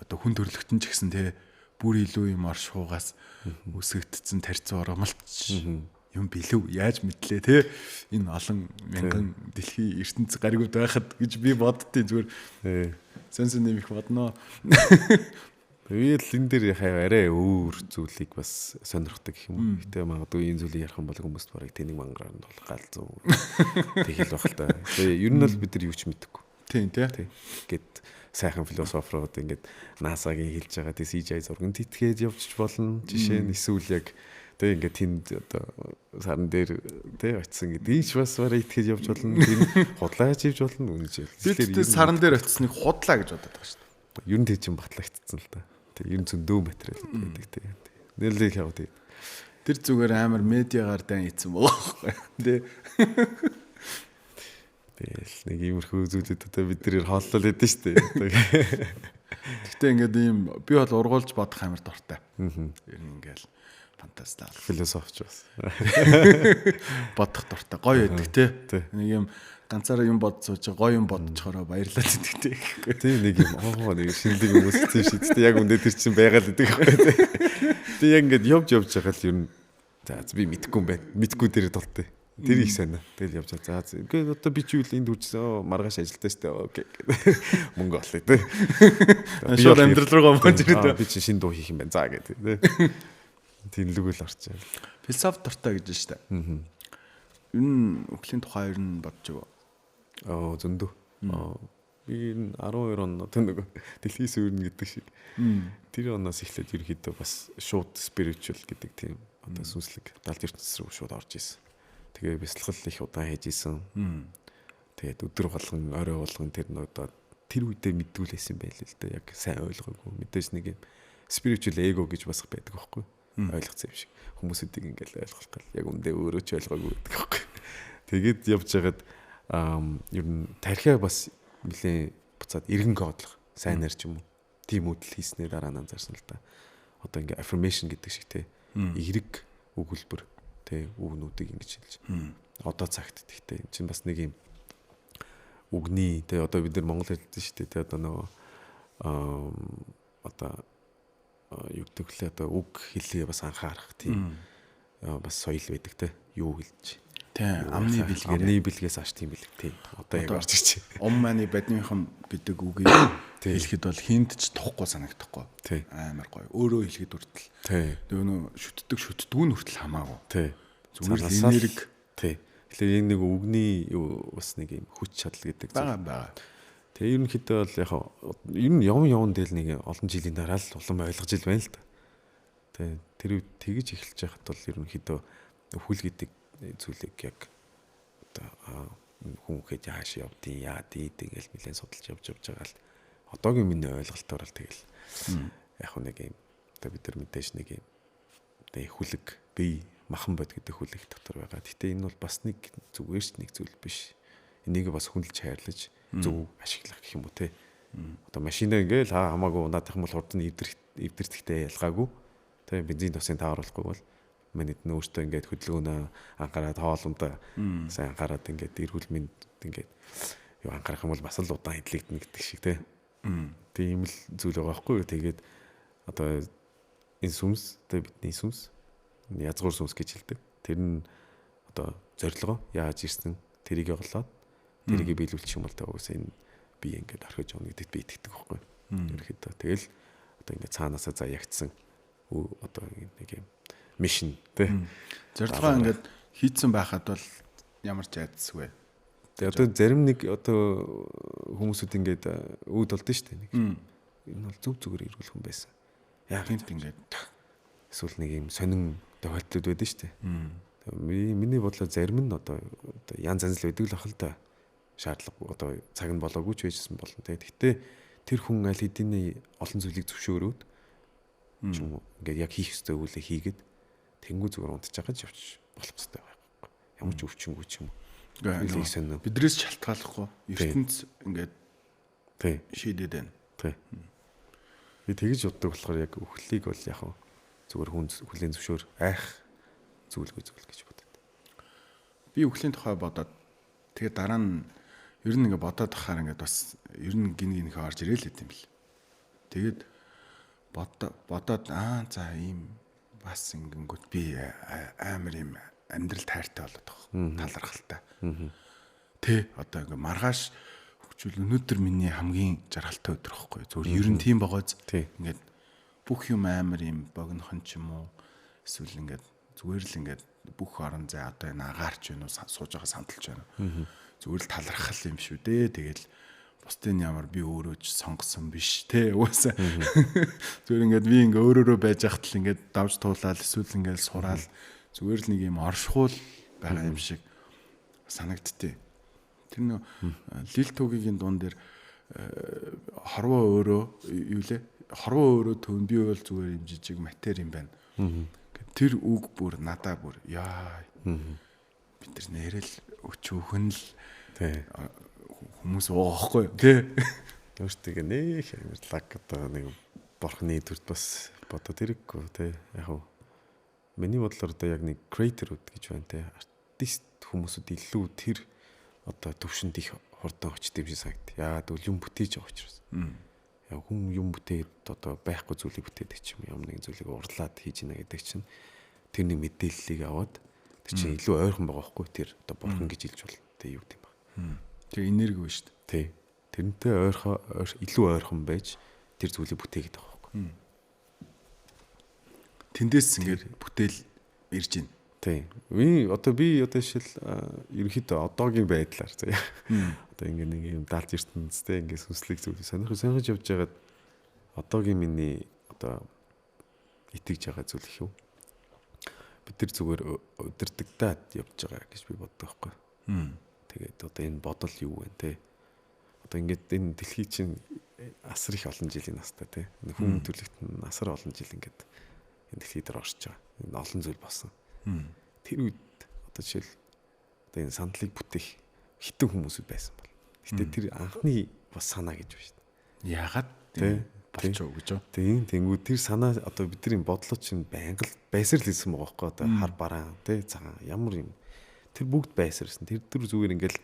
одоо хүн төрөлхтөн ч гэсэн тий бүр илүү юм оршихугаас үүсгэгдсэн тарьцсан оромлч юм билүү яаж мэдлээ те энэ олон мянган дэлхийн ертөнц гаригуд байхад гэж би боддیں۔ Зүгээр сэн сэн нэмэх бодноо. Би л энэ дээр яхаа арай өөр зүйлийг бас сонирхдаг гэх юм уу. Гэтэ магадгүй энэ зүйлийг ярих юм бол хүмүүст барыг тэнэг мангаар нь бол галзуу тэгэл байх л та. Тэгээ ер нь бол бид нар юу ч мэдэхгүй. Тийм тий. Гэт сайхан философрууд ингээд NASA-гийн хэлж байгаа тий CGI зурганд итгээд явчих болно. Жишээ нь эсвэл яг тэг ингээд тэнд одоо саран дээр тий очисон гэдэг энэ ч бас барыг итгэж явж болно. Тэр худлаач явж болно. Үнэж. Тэгэхээр саран дээр очисныг худлаа гэж бодоод байгаа шүү дээ. Ер нь тэг чинь батлагдцсан л та. Тэг ер нь зөндөө материал байдаг тий. Нэлээд яг тий. Тэр зүгээр амар медиагаар дан ийцэн байгаа байхгүй тий. Тэгэл нэг иймэрхүү зүйлүүд одоо бид нэр хооллол өгдөн шүү дээ. Гэтэ ингээд ийм би бол ургуулж бодох амар дуртай. Ер нь ингээл фантастал философч бас. Бодох дуртай. Гоё байдаг тий. Нэг юм ганцаараа юм бод сууж гоё юм бодчихороо баярлаад идэг тий. Тий нэг юм оо нэг шинэлэг хүмүүс тийм шид. Тэ яг үндэ тэр чинь байгаа л гэдэг байхгүй тий. Тэг яг ингээд явж явж байгаа л ер нь за би мэдхгүй юм байна. Мэдхгүй дээр дултээ. Тэр их сайн. Тэгэл явж байгаа. За үгүй одоо би чи үл энд үржсэн. Маргааш ажилтаа штэ. Окей. Мөнгө олъё тий. Би шууд амьдрал руугаа мөн ирээд би чи шинэ дуу хийх юм байна. За гэдэг тий. Тэнлэг л орчих. Философи дуртай гэж штэ. Ер нь өхлийн тухай ер нь бодож байгаа. Аа зөндөө. Би энэ 12 он одоо нөгөө дэлхийн сүйрнэ гэдэг шиг. Тэр оноос эхлээд ерөнхийдөө бас шууд spiritual гэдэг тийм одоо сүнслэг далд ертөнц рүү шууд орж исэн. Тэгээ бясалгал их удаан хийж исэн. Тэгээд өдөр болгон, орой болгон тэр одоо тэр үедээ мэддгүүлсэн байл л дээ. Яг сайн ойлгоогүй. Мэдээж нэг юм spiritual ego гэж бас байдаг байхгүй. Ойлгоцсон юм шиг. Хүмүүсүүдийг ингээл ойлгох гал яг үндэ өөрөө ч ойлгоогүй гэдэг байхгүй. Тэгээд явж байгаад ер нь тархиа бас нэлээ буцаад эргэн кодлох сайнаар ч юм уу. Тийм үйлдэл хийснээр дараа нь анзаарсан л да. Одоо ингээ affirmation гэдэг шиг те. Эерэг өгүүлбэр те үгнүүдийг ингэж хэлж. Одоо цагт гэхдээ энэ чинь бас нэг юм үгний те одоо бид нар монгол хэлдэг шүү дээ те одоо нөгөө одоо юу гэдэг лээ одоо үг хэлээ бас анхаарах тийм бас соёл байдаг те юу хэлж. Тийм амны бэлгээр амны бэлгээс ааш тийм бэлэг тийм одоо яг орж ирж. Ум мааны бадныхан гэдэг үгийг хэлэхэд бол хинт ч тухгүй санагдахгүй. Амар гоё. Өөрөө хэлэхэд хүртэл. Тэгээ нөө шүтдэг шүтдгүү нь хүртэл хамаагүй. Зүгээр л энерги. Тэгэхээр энэ нэг үгний юу бас нэг юм хүч чадал гэдэг зүйл байгаа. Тэгээ ерөнхийдөө бол яг ер нь явн явн дээл нэг олон жилийн дараа л улам ойлгож ил байна л да. Тэгээ тэр үед тэгж эхэлж байхад бол ерөнхийдөө өвхөл гэдэг зүйлийг яг одоо хүн хэд яаш явдیں، яа дийд ингээл нэлээд судалж явж явж байгаа л одоогийн миний ойлголтоор л тэгэл яг нэг юм одоо бид нар мэдээж нэг юм тэгээ хүлэг бие махан бод гэдэг хүлэг дотор байгаа. Гэтэ энэ бол бас нэг зүгээр ч нэг зүйл биш. Энийг бас хүндэлж хайрлаж зөв ашиглах гэх юм уу те. Одоо машинаа ингээл хамаагүй наадах юм бол хурдан эвдэрдэхтэй ялгаагүй. Тэ бензин тосын тааруулахгүй бол манайд нь өөртөө ингээд хөдөлгөөнөө анхаарад хоолундаа сайн анхаарад ингээд эрүүл мэнд ингээд юу анхаарах юм бол бас л удаан хэдлэгдэнэ гэдэг шиг те. Тийм л зүйл байгаа байхгүй юу. Тэгээд одоо энэ сүмс одоо бидний сүмс язгуур сүмс гэж хэлдэг. Тэр нь одоо зорилгоо яаж ирсэн тэрийг олоод тэрийг биелүүлчих юм бол тэ угсаа энэ би ингээд орхиж явна гэдэгт би итгэдэг байхгүй юу. Ерөнхийдөө тэгэл одоо ингээд цаанаасаа заяагдсан одоо нэг юм мишн тий. Зорилгоо ингээд хийцэн байхад бол ямар ч айдасгүй. Тэгээ одоо зарим нэг одоо хүмүүсүүд ингээд үүд болдсон шүү дээ. Нэг энэ бол зүг зүгээр эргүүл хүн байсан. Яг гинт ингээд эсвэл нэг юм сонин тохиолдлууд байдаг шүү дээ. Миний бодлоор зарим нь одоо янз янз л байдаг л ах л да. Шаардлага одоо цаг нь болоогүй ч байжсэн болно тий. Гэхдээ тэр хүн аль хэдийн олон зүйлийг зөвшөөрөөд ч юм уу ингээд яг хийх ёстой зүйлээ хийгээд тэнгүү зүгээр унтж байгаа ч явчих болох ёстой байхгүй. Ямар ч өвчнгүй ч юм уу. Бидрээс шалтгааллахгүй ертөнц ингээд Шийдээд байна. Тий. Би тэгж боддог болохоор яг үхлийг бол яг зүгээр хүн хүлийн зөвшөөр айх зүйлгүй зүйл гэж бодод. Би үхлийн тухай бодоод тэгээ дараа нь ер нь ингээ бодоод тахаар ингээд бас ер нь гин гинхээ орж ирээл байт юм бэл. Тэгээд бодоод аа за ийм бас ингэнгүүт би амар ийм амьдрал тайртай болоод байгаа. Талархалтай. Тэ одоо ингээ маргааш хөгжүүл өнөөдөр миний хамгийн жаргалтай өдөр байхгүй. Зүгээр ер нь тийм байгааз ингээд бүх юм амар юм богинохон ч юм уу эсвэл ингээд зүгээр л ингээд бүх орон зай одоо энэ агаарч байна уу, сууж байгаа сандалч байна уу. Зүгээр л талархал юм шүү дээ. Тэгэл бусдын ямар би өөрөө ч сонгосон биш те угаасаа. Зүгээр ингээд би ингээ өөрөөрөө байж хахад л ингээд давж туулаад эсвэл ингээд сураал зүгээр л нэг юм оршихуул байгаа юм шиг санагдтыг. Тэр нөө Лил Тугийн дуун дээр хорвоо өөрөө юу лээ? Хорвоо өөрөө төвн би бол зүгээр юм жижиг матери юм байна. Тэр үг бүр надаа бүр яа. Бид нар нэрэл өчүүхэн л хүмүүс уугаа байхгүй тий. Өөртөө нэх амар лаг одоо нэг бурхны төрд бас бодоод ирэхгүй тий. Яг уу миний бодлоор одоо яг нэг creator-ууд гэж байна тий. Артист хүмүүсүүд илүү тэр одоо төвшөнд их хурдан очт юм шиг санагд. Яагаад гэвэл юм бүтээж байгаа учраас. Яг хүн юм бүтээд одоо байхгүй зүйлийг бүтээдэг ч юм юм нэгэн зүйлийг урлаад хийж ийна гэдэг чинь тэр нэг мэдээллийг аваад тэр чинь илүү ойрхон байгаа байхгүй тэр одоо бурхан гэж хэлж болно. Тэг юу гэм бэ. Тэр энерги ба шүү дээ. Тий. Тэрнтэй ойрхон илүү ойрхон байж тэр зүйлийг бүтээгээд байгаа байхгүй. Тэндээс ингээд бүтээл ирж байна. Тий. Би одоо жишээл ерөнхийдөө одоогийн байдлаар заяа. Одоо ингээ нэг юм даалж ертөнцтэй ингээ сүнслэг зүйл сонирхож явж байгаад одоогийн миний одоо итгэж байгаа зүйл их юу? Бид тэр зүгээр удирдагдаад явж байгаа гэж би боддог байхгүй. Тэгээд одоо энэ бодол юу вэ те? Одоо ингээд энэ дэлхий чинь асар их олон жилийн настай те. Хүн төрөлхт нь асар олон жил ингээд энэ дэлхий дээр орж байгаа. Энэ олон зүйл болсон. Тэр үед одоо жишээл одоо энэ сандлыг бүтээх хитэн хүмүүсүүд байсан бол. Гэтэ тэр анхны бас санаа гэж байна шүү дээ. Яагаад болчихоо гэж юу? Тийм, тэнгүү тэр санаа одоо бидний бодлоо чинь байнга л байсаар л хэлсэн байгаа байхгүй одоо хар бараан тий цагаан ямар юм тэр бүгд байсаар ирсэн. Тэр төр зүгээр ингээл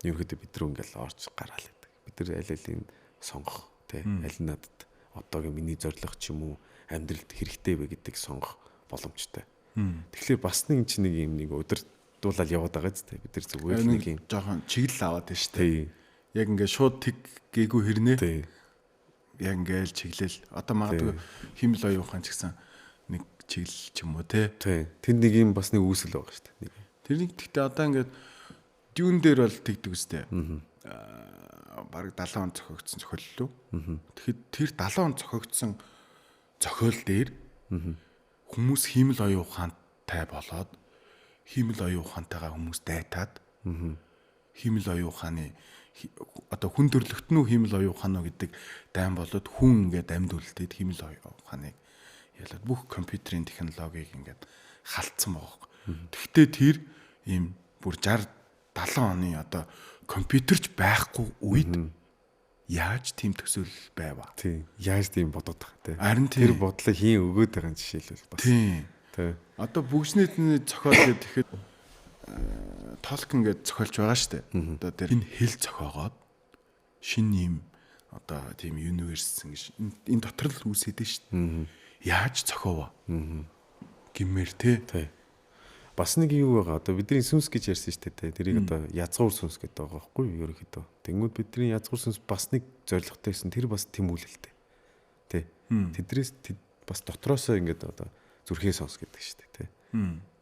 ерөнхийдөө бид нар ингээл орж гараал байдаг. Бид нар аль алийг сонгох тий аль нь надад одоогийн миний зорилго ч юм уу амьдралд хэрэгтэй вэ гэдэг сонгох боломжтой. Тэгэхээр бас нэг чинь нэг юм нэг удирдуулаад яваад байгаа зү бид нар зүгээр нэг юм жоохон чиглэл аваад байна шүү дээ. Яг ингээд шууд тэг гээгүй хэрнээ. Яг ингээл чиглэл. Одоо магадгүй химэл оюун ухаан ч гэсэн нэг чиглэл ч юм уу те. Тий. Тэнд нэг юм бас нэг үүсэл байгаа шүү дээ. Тэр нэг гэхдээ одоо ингээд дүүн дээр бол тэгдэг үстэй. Бараг 70 он зохиогдсон зохиол лүү. Тэгэхэд тэр 70 он зохиогдсон зохиол дээр хүмүүс хиймэл оюун ухаантай болоод хиймэл оюун ухаантайгаа хүмүүс дайтаад хиймэл оюун ухааны одоо хүн төрлөخت нь хиймэл оюун ухаан уу гэдэг дайн болоод хүн ингээд амьд үлдээд хиймэл оюун ухааныг ялаад бүх компьютерийн технологиг ингээд халтсан байгаа хөөе. Тэгтээ тэр ийм бүр 60 70 оны одоо компьютерч байхгүй үед яаж тийм төсөөлөл байваа? Тийм. Яаж тийм бодоод байгаа те. Харин тэр бодлоо хийн өгөөд байгаа юм жишээлбэл бас. Тийм. Тэ. Одоо бүгжнийдний зохиол гэдэг тэгэхэд Толкин гэж зохиолч байгаа шүү дээ. Одоо тэр энэ хэл зохиогоод шинэ юм одоо тийм universe ингэж энэ дотор л үүсээд шүү дээ. Яаж зохиовоо? Гэмээр те. Тий. Бас нэг юу байгаа. Одоо бидний сүнс гэж ярьсан шүү дээ. Тэрийг одоо язгуур сүнс гэдэг байгаа байхгүй юу? Ерөнхийдөө. Тэнгүүд бидний язгуур сүнс бас нэг зорилготой байсан. Тэр бас тэмүүлэлтэй. Тэ. Тэдрээс бас дотроосоо ингээд одоо зүрхээ сонс гэдэг шүү дээ. Тэ.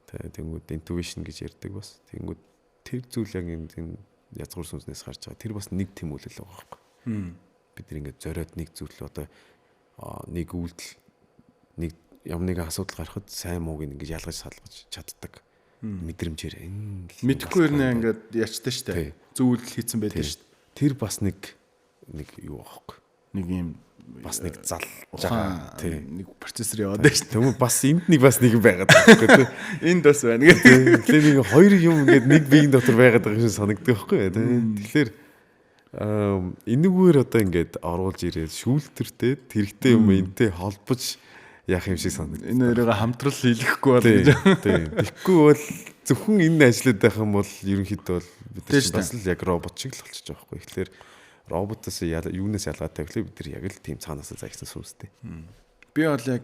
Тэ. Тэнгүүд intuition гэж ярьдаг бас. Тэнгүүд тэр зүйл яг энэ язгуур сүнснээс гарч байгаа. Тэр бас нэг тэмүүлэл байгаа байхгүй. Бид нар ингээд зориод нэг зүйл одоо нэг үйлдэл нэг ямар нэгэн асуудал гарахад сайн мууг ингэж ялгаж салгаж чаддаг мэдрэмжээр энэ мэдхгүй ирнэ ингээд ячтай штэ. Зөв үйлдэл хийцэн байдаг штэ. Тэр бас нэг юу аахгүй. Нэг юм бас нэг залж байгаа тий нэг процессор яваад байна штэ. Тэгмээ бас энд нэг бас нэг байгаад байгаа байхгүй тий. Энд бас байна гэдэг. Тэгэхээр нэг хоёр юм ингээд нэг биеийн дотор байгаад байгаа юм шиг санагддаг байхгүй тий. Тэгэхээр Энэгүүр одоо ингээд оруулж ирээд шүүлтэртэй тэрэгтэй юм энтэй холбож яах юм шиг санагдав. Энэ хоёроо хамтрал хийлгэхгүй бол гэж. Тийм. Тэгэхгүй бол зөвхөн энэ ажлууд байх юм бол ерөнхийдөө бол бид нар бас л яг робот шиг л болчихж байгаа байхгүй. Тэгэхээр роботоос юунаас ялгаатай вэ? Бид нар яг л тийм цаанаасаа загсан сүнстэй. Би бол яг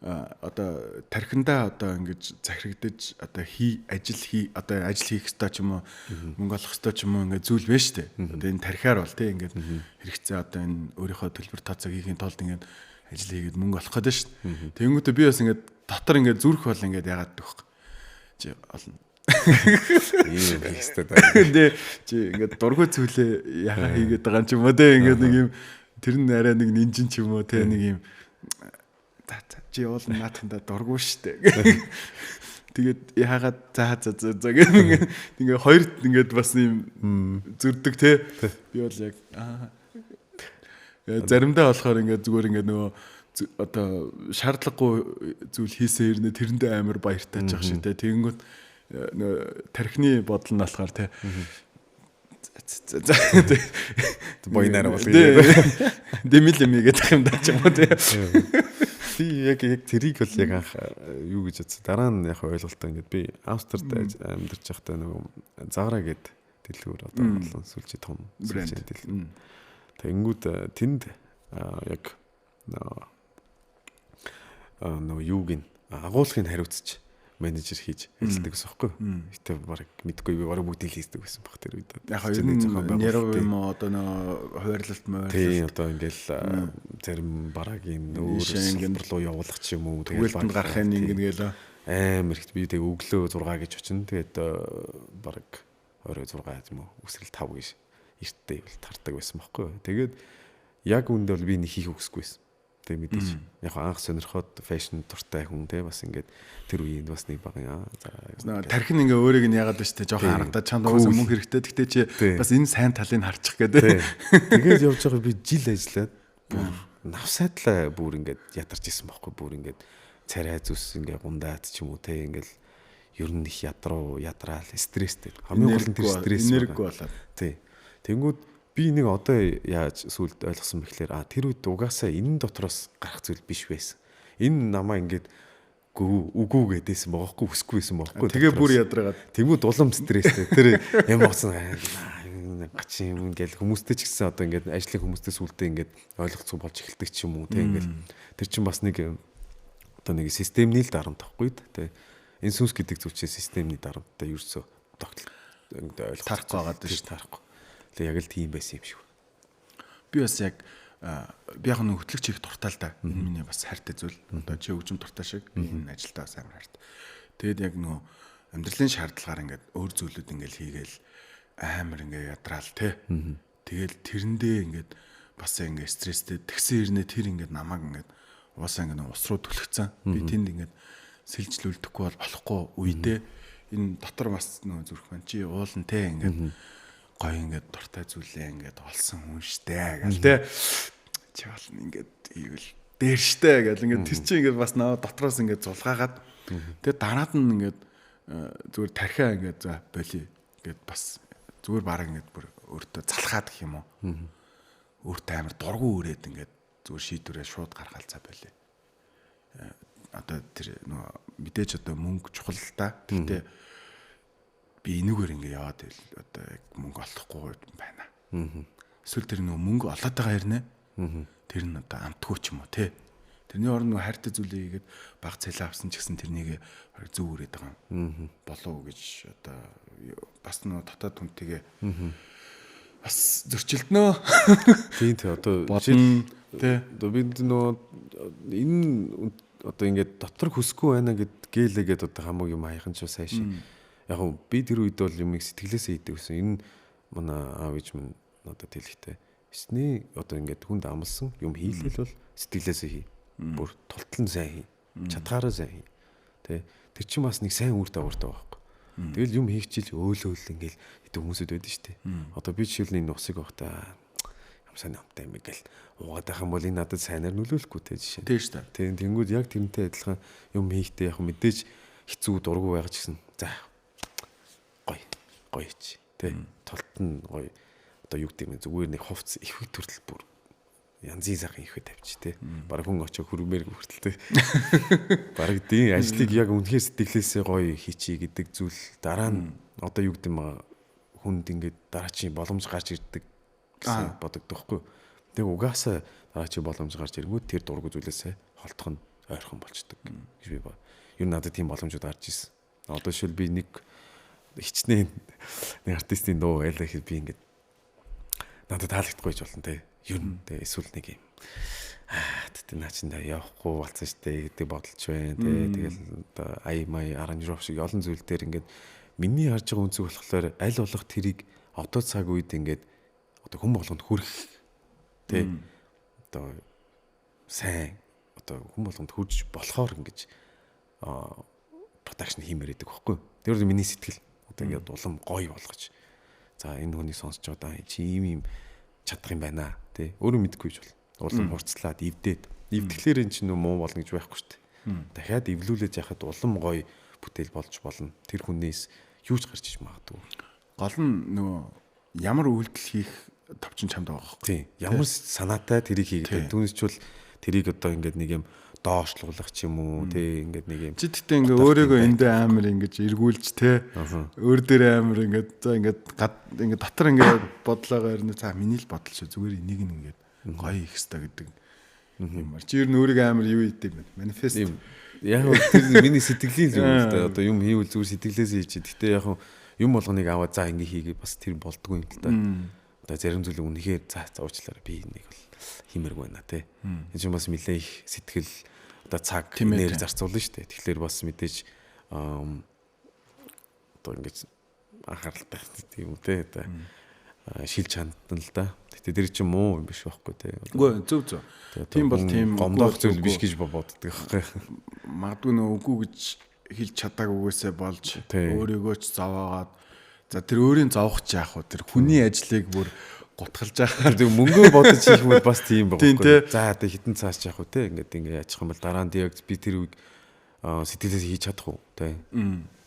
одоо тархиндаа одоо ингэж захирагдаж одоо хий ажил хий одоо ажил хийх ёстой ч юм уу мөнгө олох ёстой ч юм уу ингээд зүйл байна шүү дээ. Одоо энэ тархиар бол тий ингээд хэрэгцээ одоо энэ өөрийнхөө төлбөр тооцоог хийхин тулд ингээд ажил хийгээд мөнгө олох гэдэг шүү дээ. Тэнгүүтээ би бас ингээд дотор ингээд зүрх бол ингээд яагаад дөхөх чи олно. Ийм хийх ёстой даа. Тэ чи ингээд дургүй зүйлээ яхаа хийгээд байгаа юм ч юм уу те ингээд нэг юм тэр нь арай нэг нинжин ч юм уу те нэг юм чи уул наатахандаа дургүй штэ. Тэгээд яагаад за за за за гэх ингээд ингээ хоёр ингээд бас юм зөрдөг те. Би бол яг аа заримдаа болохоор ингээд зүгээр ингээд нөгөө одоо шаардлагагүй зүйл хийсэн хэрнээ тэрэндээ амар баяртай ч ах шиг те. Тэгэнгүүт нөгөө тархины бодол нь болохоор те. За боёнаар болгоё. Дэмэл юм гэдэг юм даа ч юм уу те. Би яг тэрийг бол яг анх юу гэж бодсон. Дараа нь яг ойлголтоо ингээд би Амстерд амьдарч байхдаа нөгөө Zara гээд дэлгүүр одоо олон сүлжээ том сүлжээ дэлгүүр. Тэнгүүд тэнд яг нөгөө юуг нь агуулгыг хариуцж менежер хийж ажилладаг гэсэн байхгүй. Гэтэ бараг мэдгүй би бараг бүгдийг хийдэг байсан баг тэр үед. Яг ер нь нэрв юм уу одоо нөгөө хуваарлалт муурлалт. Тийм одоо ингээл зарим бараагийн өөр салбар руу явуулах ч юм уу. Түгэлтэнд гарахын ингэн гээл амар их би тэг өглөө 6 гэж очино. Тэгээд бараг орой 6 юм уу үсрэл 5 гэж эрттэй бол тардаг байсан байхгүй. Тэгээд яг үүндээ бол би нэг хийх үгсгүй байсан. Тэг мэдээж. Яг анх сонирхоод фэшн дуртай хүн те бас ингээд тэр үеинд бас нэг бага за тархин ингээ өөрийг нь яагаад вэ штэ жоохон харагдаад чамд угаасаа мөнгө хэрэгтэй. Тэгтээ чи бас энэ сайн талыг харчих гэдэг. Тэгээд явж байгаа би жил ажиллаад бүр навсайдлаа бүр ингээд ядарч исэн байхгүй бүр ингээд царай зүс ингээ гундаад ч юм уу те ингээл ер нь их ядруу ядраал стресстэй. Хамгийн гол нь тэр стресс. Энергигүй болоод. Тий. Тэнгүүд би нэг одоо яаж сүлд ойлгосон бэхлээр тэр үед угаасаа энэ дотроос гарах зүйл биш байсан. Энэ намаа ингээд үгүй гэдээсэн богохгүй хүсэхгүй байсан богохгүй. Тэгээ бүр ядраагаад. Тэнгүүд улам стресстэй. Тэр юм боцсон гачин юм ингээл хүмүүстэй ч гэсэн одоо ингээд ажлын хүмүүстэй сүлдээ ингээд ойлгоцгүй болж эхэлдэг ч юм уу те ингээл тэр чинь бас нэг одоо нэг системний л дарамт байхгүй те. Энэ сүнс гэдэг зүйл чинь системний дарамттай ерөөсөө тогтол ингээд ойлгох тарахгүй байгаа дээ тарахгүй. Тэгээ яг л тийм байсан юм шиг. Би бас яг би яг нэг хөтлөгч хийх дуртай л да. Энэ миний бас хайртай зүйл. Одоо чи хөгжим дуртай шиг би энэ ажилдаа бас амар хайртай. Тэгээд яг нөгөө амьдралын шаардлагаар ингээд өөр зүйлүүд ингээд хийгээл амар ингээд ядраал те. Тэгэл тэрэндээ ингээд бас ингээд стресстэй тэгсэн хэрнээ тэр ингээд намайг ингээд угаасаа ингээд ус руу түлхсэн. Би тэнд ингээд сэлжлүүлдэхгүй бол болохгүй үедээ энэ дотор бас нөгөө зүрх маань чи уулан те ингээд гоё ингээд дуртай зүйлээ ингээд олсон хүн штэ гэл те чи болно ингээд ийвэл дээр штэ гэл ингээд тэр чинь ингээд бас наа дотроос ингээд зулгаагаад тэгээ дараад нь ингээд зүгээр тархиа ингээд за боли ингээд бас зүгээр бараг ингээд бүр өөртөө залхаад гэх юм уу өөртөө амар дургу өрөөд ингээд зүгээр шийдвэрээ шууд гаргаал за боли одоо тэр нөгөө мэдээж одоо мөнгө чухал л да гэхдээ би энүүгээр ингээ яваад байл одоо яг мөнгө олохгүй байна. Эсвэл тэр нөгөө мөнгө олоод байгаа хэрнээ. Тэр нь одоо амтгүй ч юм уу те. Тэрний орон нөгөө хайртай зүйлээ хийгээд баг цалин авсан ч гэсэн тэрнийг зөв үрээд байгаа юм. Болов уу гэж одоо бас нөгөө дотоод хүнтэйгээ бас зөрчилдөнөө. Тийм тий одоо бодно тий. Одоо бид нөгөө энэ одоо ингээд дотор хүсэхгүй байна гэд гэлээгээд одоо хамаг юм хаяхан ч сайш. Яг нь би тэр үед бол юмыг сэтгэлээсээ хийдэг гэсэн. Энэ манай аав ээж минь надад хэлэхдээ эсний одоо ингээд хүнд амлсан юм хийлэл бол сэтгэлээсээ хий. Бүр тултлан сайн хий. Чадхаараа сайн хий. Тэ тэр чинь бас нэг сайн үр дагавартай байхгүй. Тэгэл юм хийх чил өөлөөл ингээл хэдэн хүмүүсүүд байдаг шүү дээ. Одоо би жишээл энэ усыг байхдаа юм сайн амтай юм гэл уугаад байх юм бол энэ надад сайнаар нөлөөлөхгүй те жишээ. Тийм шүү дээ. Тийм тэнгүүд яг тэрнтэй адилхан юм хийхдээ яг мэдээж хэцүү дургу байгаа ч гэсэн за гоё гоё чи те тулт нь гоё. Одоо юу гэдэг юм, зүгээр нэг хувц ихвэг төрөл бүр янзын сайхан ихвэ тавьчих те. Бараг хүн очоо хөрмээр хүртэл те. Бараг тийм ажлыг яг үнэхээр сэтгэлээсээ гоё хийчий гэдэг зүйл дараа нь одоо юу гэдэг юм, хүнд ингээд дараачийн боломж гарч ирдэг гэсэн бодогдох хгүй. Тэг угаасаа дараачийн боломж гарч ирэнгүүт тэр дургу зүйлээсээ холтох нь ойрхон болчдөг гэж би бод. Ер нь надад тийм боломжууд гарч ирсэн. Одоо шил би нэг хичнээн нэг артистын дуу байлаа гэхэд би ингээд надад таалагдахгүй ч болно те. Ер нь те, эсвэл нэг юм тэгтээ наа чин явахгүй болсон штэ гэдэг бодолч байна те. Тэгэл одоо ай май аранжировк шиг олон зүйл дээр ингээд миний харж байгаа үнцэг болохоор аль болох тэрийг одоо цаг үед ингээд одоо хүн болгонд хүрэх те, одоо сайн одоо хүн болгонд хүрж болохоор ингэж production хиймээр байдаг байхгүй. Тэр бол миний сэтгэл. Одоо ингээд улам гоё болгож, за энэ хүнийг сонсч байгаа чи ийм ийм чадах юм байна тий. Өөрөө мэдэхгүй ч бол улам хурцлаад эвдээд эвдэхлээр эн чинь муу болно гэж байхгүй шүү дээ. Дахиад эвлүүлээж яхад улам гоё бүтээл болж болно. Тэр хүнээс юу ч гарч иж магадгүй. Гол нь нөгөө ямар үйлдэл хийх товчин чамд байгаа байхгүй. Тий. Ямар санаатай тэрийг хийгээд, түүнээс ч бол тэрийг одоо ингээд нэг юм доошлуулах ч юм уу тий, ингээд нэг юм чи тэгтээ ингээ өөрийгөө эндээ амар ингэж эргүүлж те, өөр дээр амар ингээд за ингээд ингээд дотор ингээд бодлоогоо ирнэ, за миний л бодол шүү, зүгээр энийг нь ингээд гоё хийх ёстой гэдэг юм. Чи ер нь өөрийгөө амар юу хийдэм бэ? Манифест. Яг тэр миний сэтгэлийн зүйл л да. Одоо юм хийвэл зүгээр сэтгэлээсээ хийчих. Гэхдээ яг юм болгоныг аваад за ингээ хийгээ бас тэр болдгоо юм л да. Одоо зарим зүйл үнэхээр за уучлаарай, би энийг бол хиймээргүй байна те. Энэ чинь бас нэлээ их сэтгэл одоо цаг нэр зарцуулна шүү дээ. Тэгэхээр бас мэдээж одоо ингэж анхааралтай тийм үү те, одоо шилж хандна л да. Гэтэ тэр чинь муу юм биш байхгүй те. Үгүй, зөв зөв. Тийм бол тийм гомдоох зүйл биш гэж боддог байхгүй. Магадгүй нөө үгүй гэж хэлж чадаагүйгээсээ болж өөрийгөө ч зовоогоод, за тэр өөрийн зовох ч яах вэ? Тэр хүний ажлыг бүр гутгалж байгаа. Тэр мөнгөө бодож хийх юм бол бас тийм байгаа байхгүй. За одоо хитэн цааш яах вэ те? Ингээд ингээ яачих юм бол дараа нь яг би тэр үеиг сэтгэлээс хийж чадах уу те?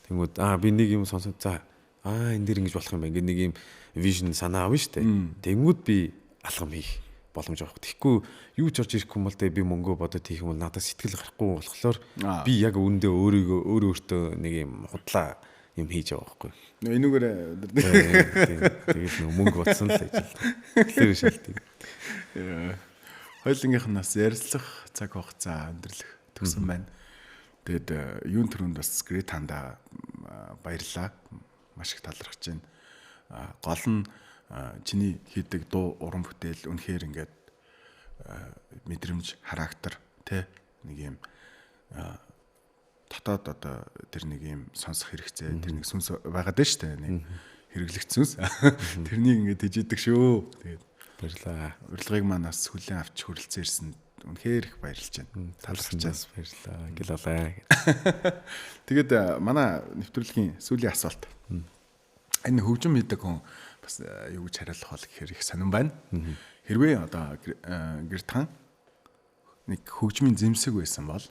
Тэнгүүд би нэг юм сонсоод за энэ дэр ингэж болох юм байна. Ингээд нэг юм vision санаа авна шүү дээ. Тэнгүүд би алхам хийх боломж авах. Тэгэхгүй юу ч орж ирэхгүй юм бол те, би мөнгөө бодоод хийх юм бол надад сэтгэл гарахгүй болохоор би яг үүндээ өөрийгөө өөр өөртөө нэг юм худлаа юм хийж байгаа байхгүй. Энүүгээр тэгэл нөө мөнгө бодсон л ажил. Тэр шалтгаан. Хоёулангийнх нь бас ярилцлах цаг хугацаа өндөрлөх төгсөн байна. Тэгээд юун төрөнд бас Great Handa баярлаа. Маш их талархаж байна. Гол нь чиний хийдэг дуу уран бүтээл үнэхээр ингээд мэдрэмж, характер тэ нэг юм дотоод одоо тэр нэг юм сонсох хэрэгцээ, тэр нэг сүнс байгаад байна шүү дээ. Нэг хэрэглэгч сүнс. Тэрнийг ингээд тэжээдэг шүү. Тэгээд баярлаа. Урилгыг маань бас хүлээн авч хүрэлцэн ирсэн үнэхээр их баярлж байна. Талархаж байна. Баярлаа. Ингээл. Тэгээд манай нэвтрүүлгийн сүүлийн асуулт. Энэ хөгжим хийдэг хүн бас юу гэж хариулах бол гэхээр их сонирн байна. Хэрвээ одоо Гэртхан нэг хөгжмийн зэмсэг байсан бол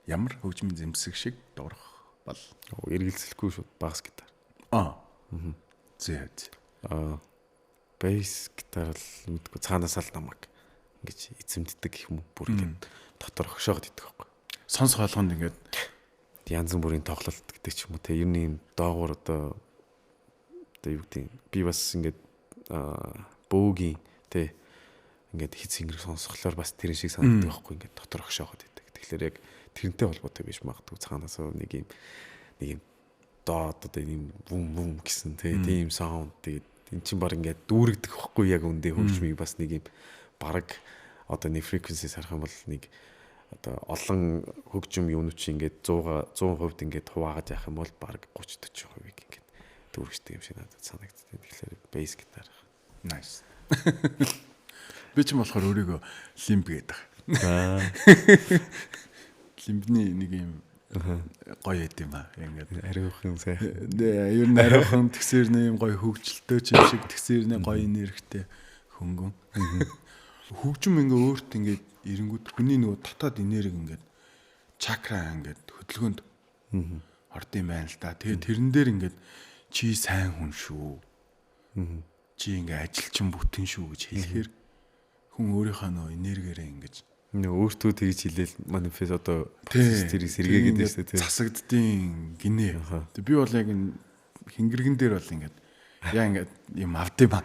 ямар хөгжмийн зэмсэг шиг дуурах бол? Эргэлзэхгүй шууд бас гитар. Зэ. Бейс гитар л мэдгүй цаанаас л намайг ингэж эзэмддэг гэх юм уу? Бүр ингэж дотор хошоогод идэх байхгүй. Сонсох болгонд ингээд янз бүрийн тоглолт гэдэг ч юм уу те. Ер нь юм доогуур одоо юу гэдэг би бас ингээд бөөгийн те ингээд хит сэнгэр сонсохлоор бас тэр шиг санагддаг байхгүй, ингээд дотор хошоогод идэг. Тэгэхээр яг тэрнтэй холбоотой биш магадгүй, цаанаас нэг юм доод одоо юм вум вум гэсэн те тийм саунд. Тэгээд эн чинь баг ингээд дүүрэгдэх байхгүй яг үндэ хөгжмийг бас нэг юм баг одоо нэг frequency сарах юм бол нэг одоо олон хөгжим юунууд чи ингээд 100% ингээд хуваагаад явах юм бол баг 30 40% ингээд дүүрэгчдэг юм шиг надад санагддаг. Тэгэхээр bass guitar. Nice. Би ч юм болохоор өөрийгөө лимб гэдэг. Лимбний нэг юм гоё байд юм аа. Ингээд ариухан сайхан. Нэ, ер нь ариухан тэгсэр нэг юм гоё хөгжилтэй ч юм шиг, тэгсэр нэг гоё энергитэй хөнгөн. Хөгжим ингээ өөрт ингээд эренгүүд хүний нөгөө дотоод энерги ингээд чакра ингээд хөдөлгөөнд орд юм байна л да. Тэгээ тэрэн дээр ингээд чи сайн хүн шүү. Чи ингээ ажилчин бүтэн шүү гэж хэлэхээр хүн өөрийнхөө нөө энергиэрээ ингэж нөө өөртөө тэгж хэлээл манифест одоо тэрийг сэргээгээд байсан тийм засагддیں гинэ. Тэг би бол яг энэ хингэргэн дээр бол ингээд яа ингээд юм авдээ ба.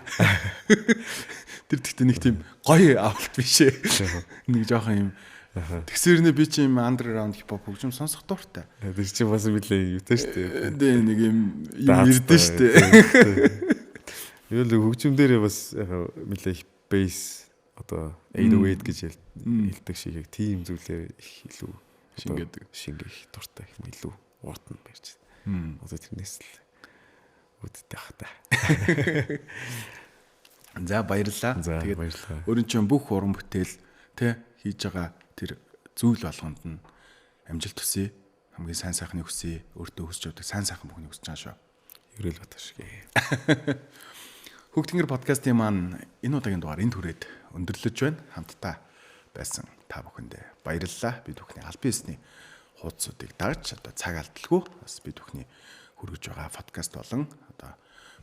Тэр тэгтээ нэг тийм гоё авалт биш ээ. Нэг жоохон юм Тэгсэрнэ би чи юм underground хип хоп хөгжим сонсох дуртай. Тэр чи бас билээ юутай шүү дээ. Тэ нэг юм юм ирдэ шүү дээ. Юу л хөгжим дээрээ бас нэлээ bass одоо 808 гэж хэлдэг шиг яг тийм зүйлээр их илүү шингээдэг. Шингээх дуртай их илүү урд нь барьж. Одоо тэрнээс л үүдтэй ах та. За баярлалаа. Тэгээд баярлалаа. Өөрийн чинь бүх уран бүтээл тэ хийж байгаа тэр зүйл болгонд нь амжилт хүсье. Хамгийн сайн сайхныг хүсье. Өөртөө хүсэж явдаг сайн сайхан бүхнийг хүсэж байгаа шүү. Ерөөл Батар шиг. Хөгтөнгөр подкастын маань энэ удаагийн дугаар энд хүрээд өндөрлөж байна. Хамтдаа байсан та бүхэндээ баярлалаа. Бид бүхний аль биесний хуудсуудыг дагаж одоо цаг алдалгүй бас бид бүхний хүргэж байгаа подкаст болон одоо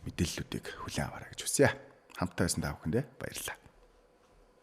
мэдээллүүдийг хүлээн аваарай гэж хүсье. Хамтдаа байсан та бүхэндээ баярлалаа.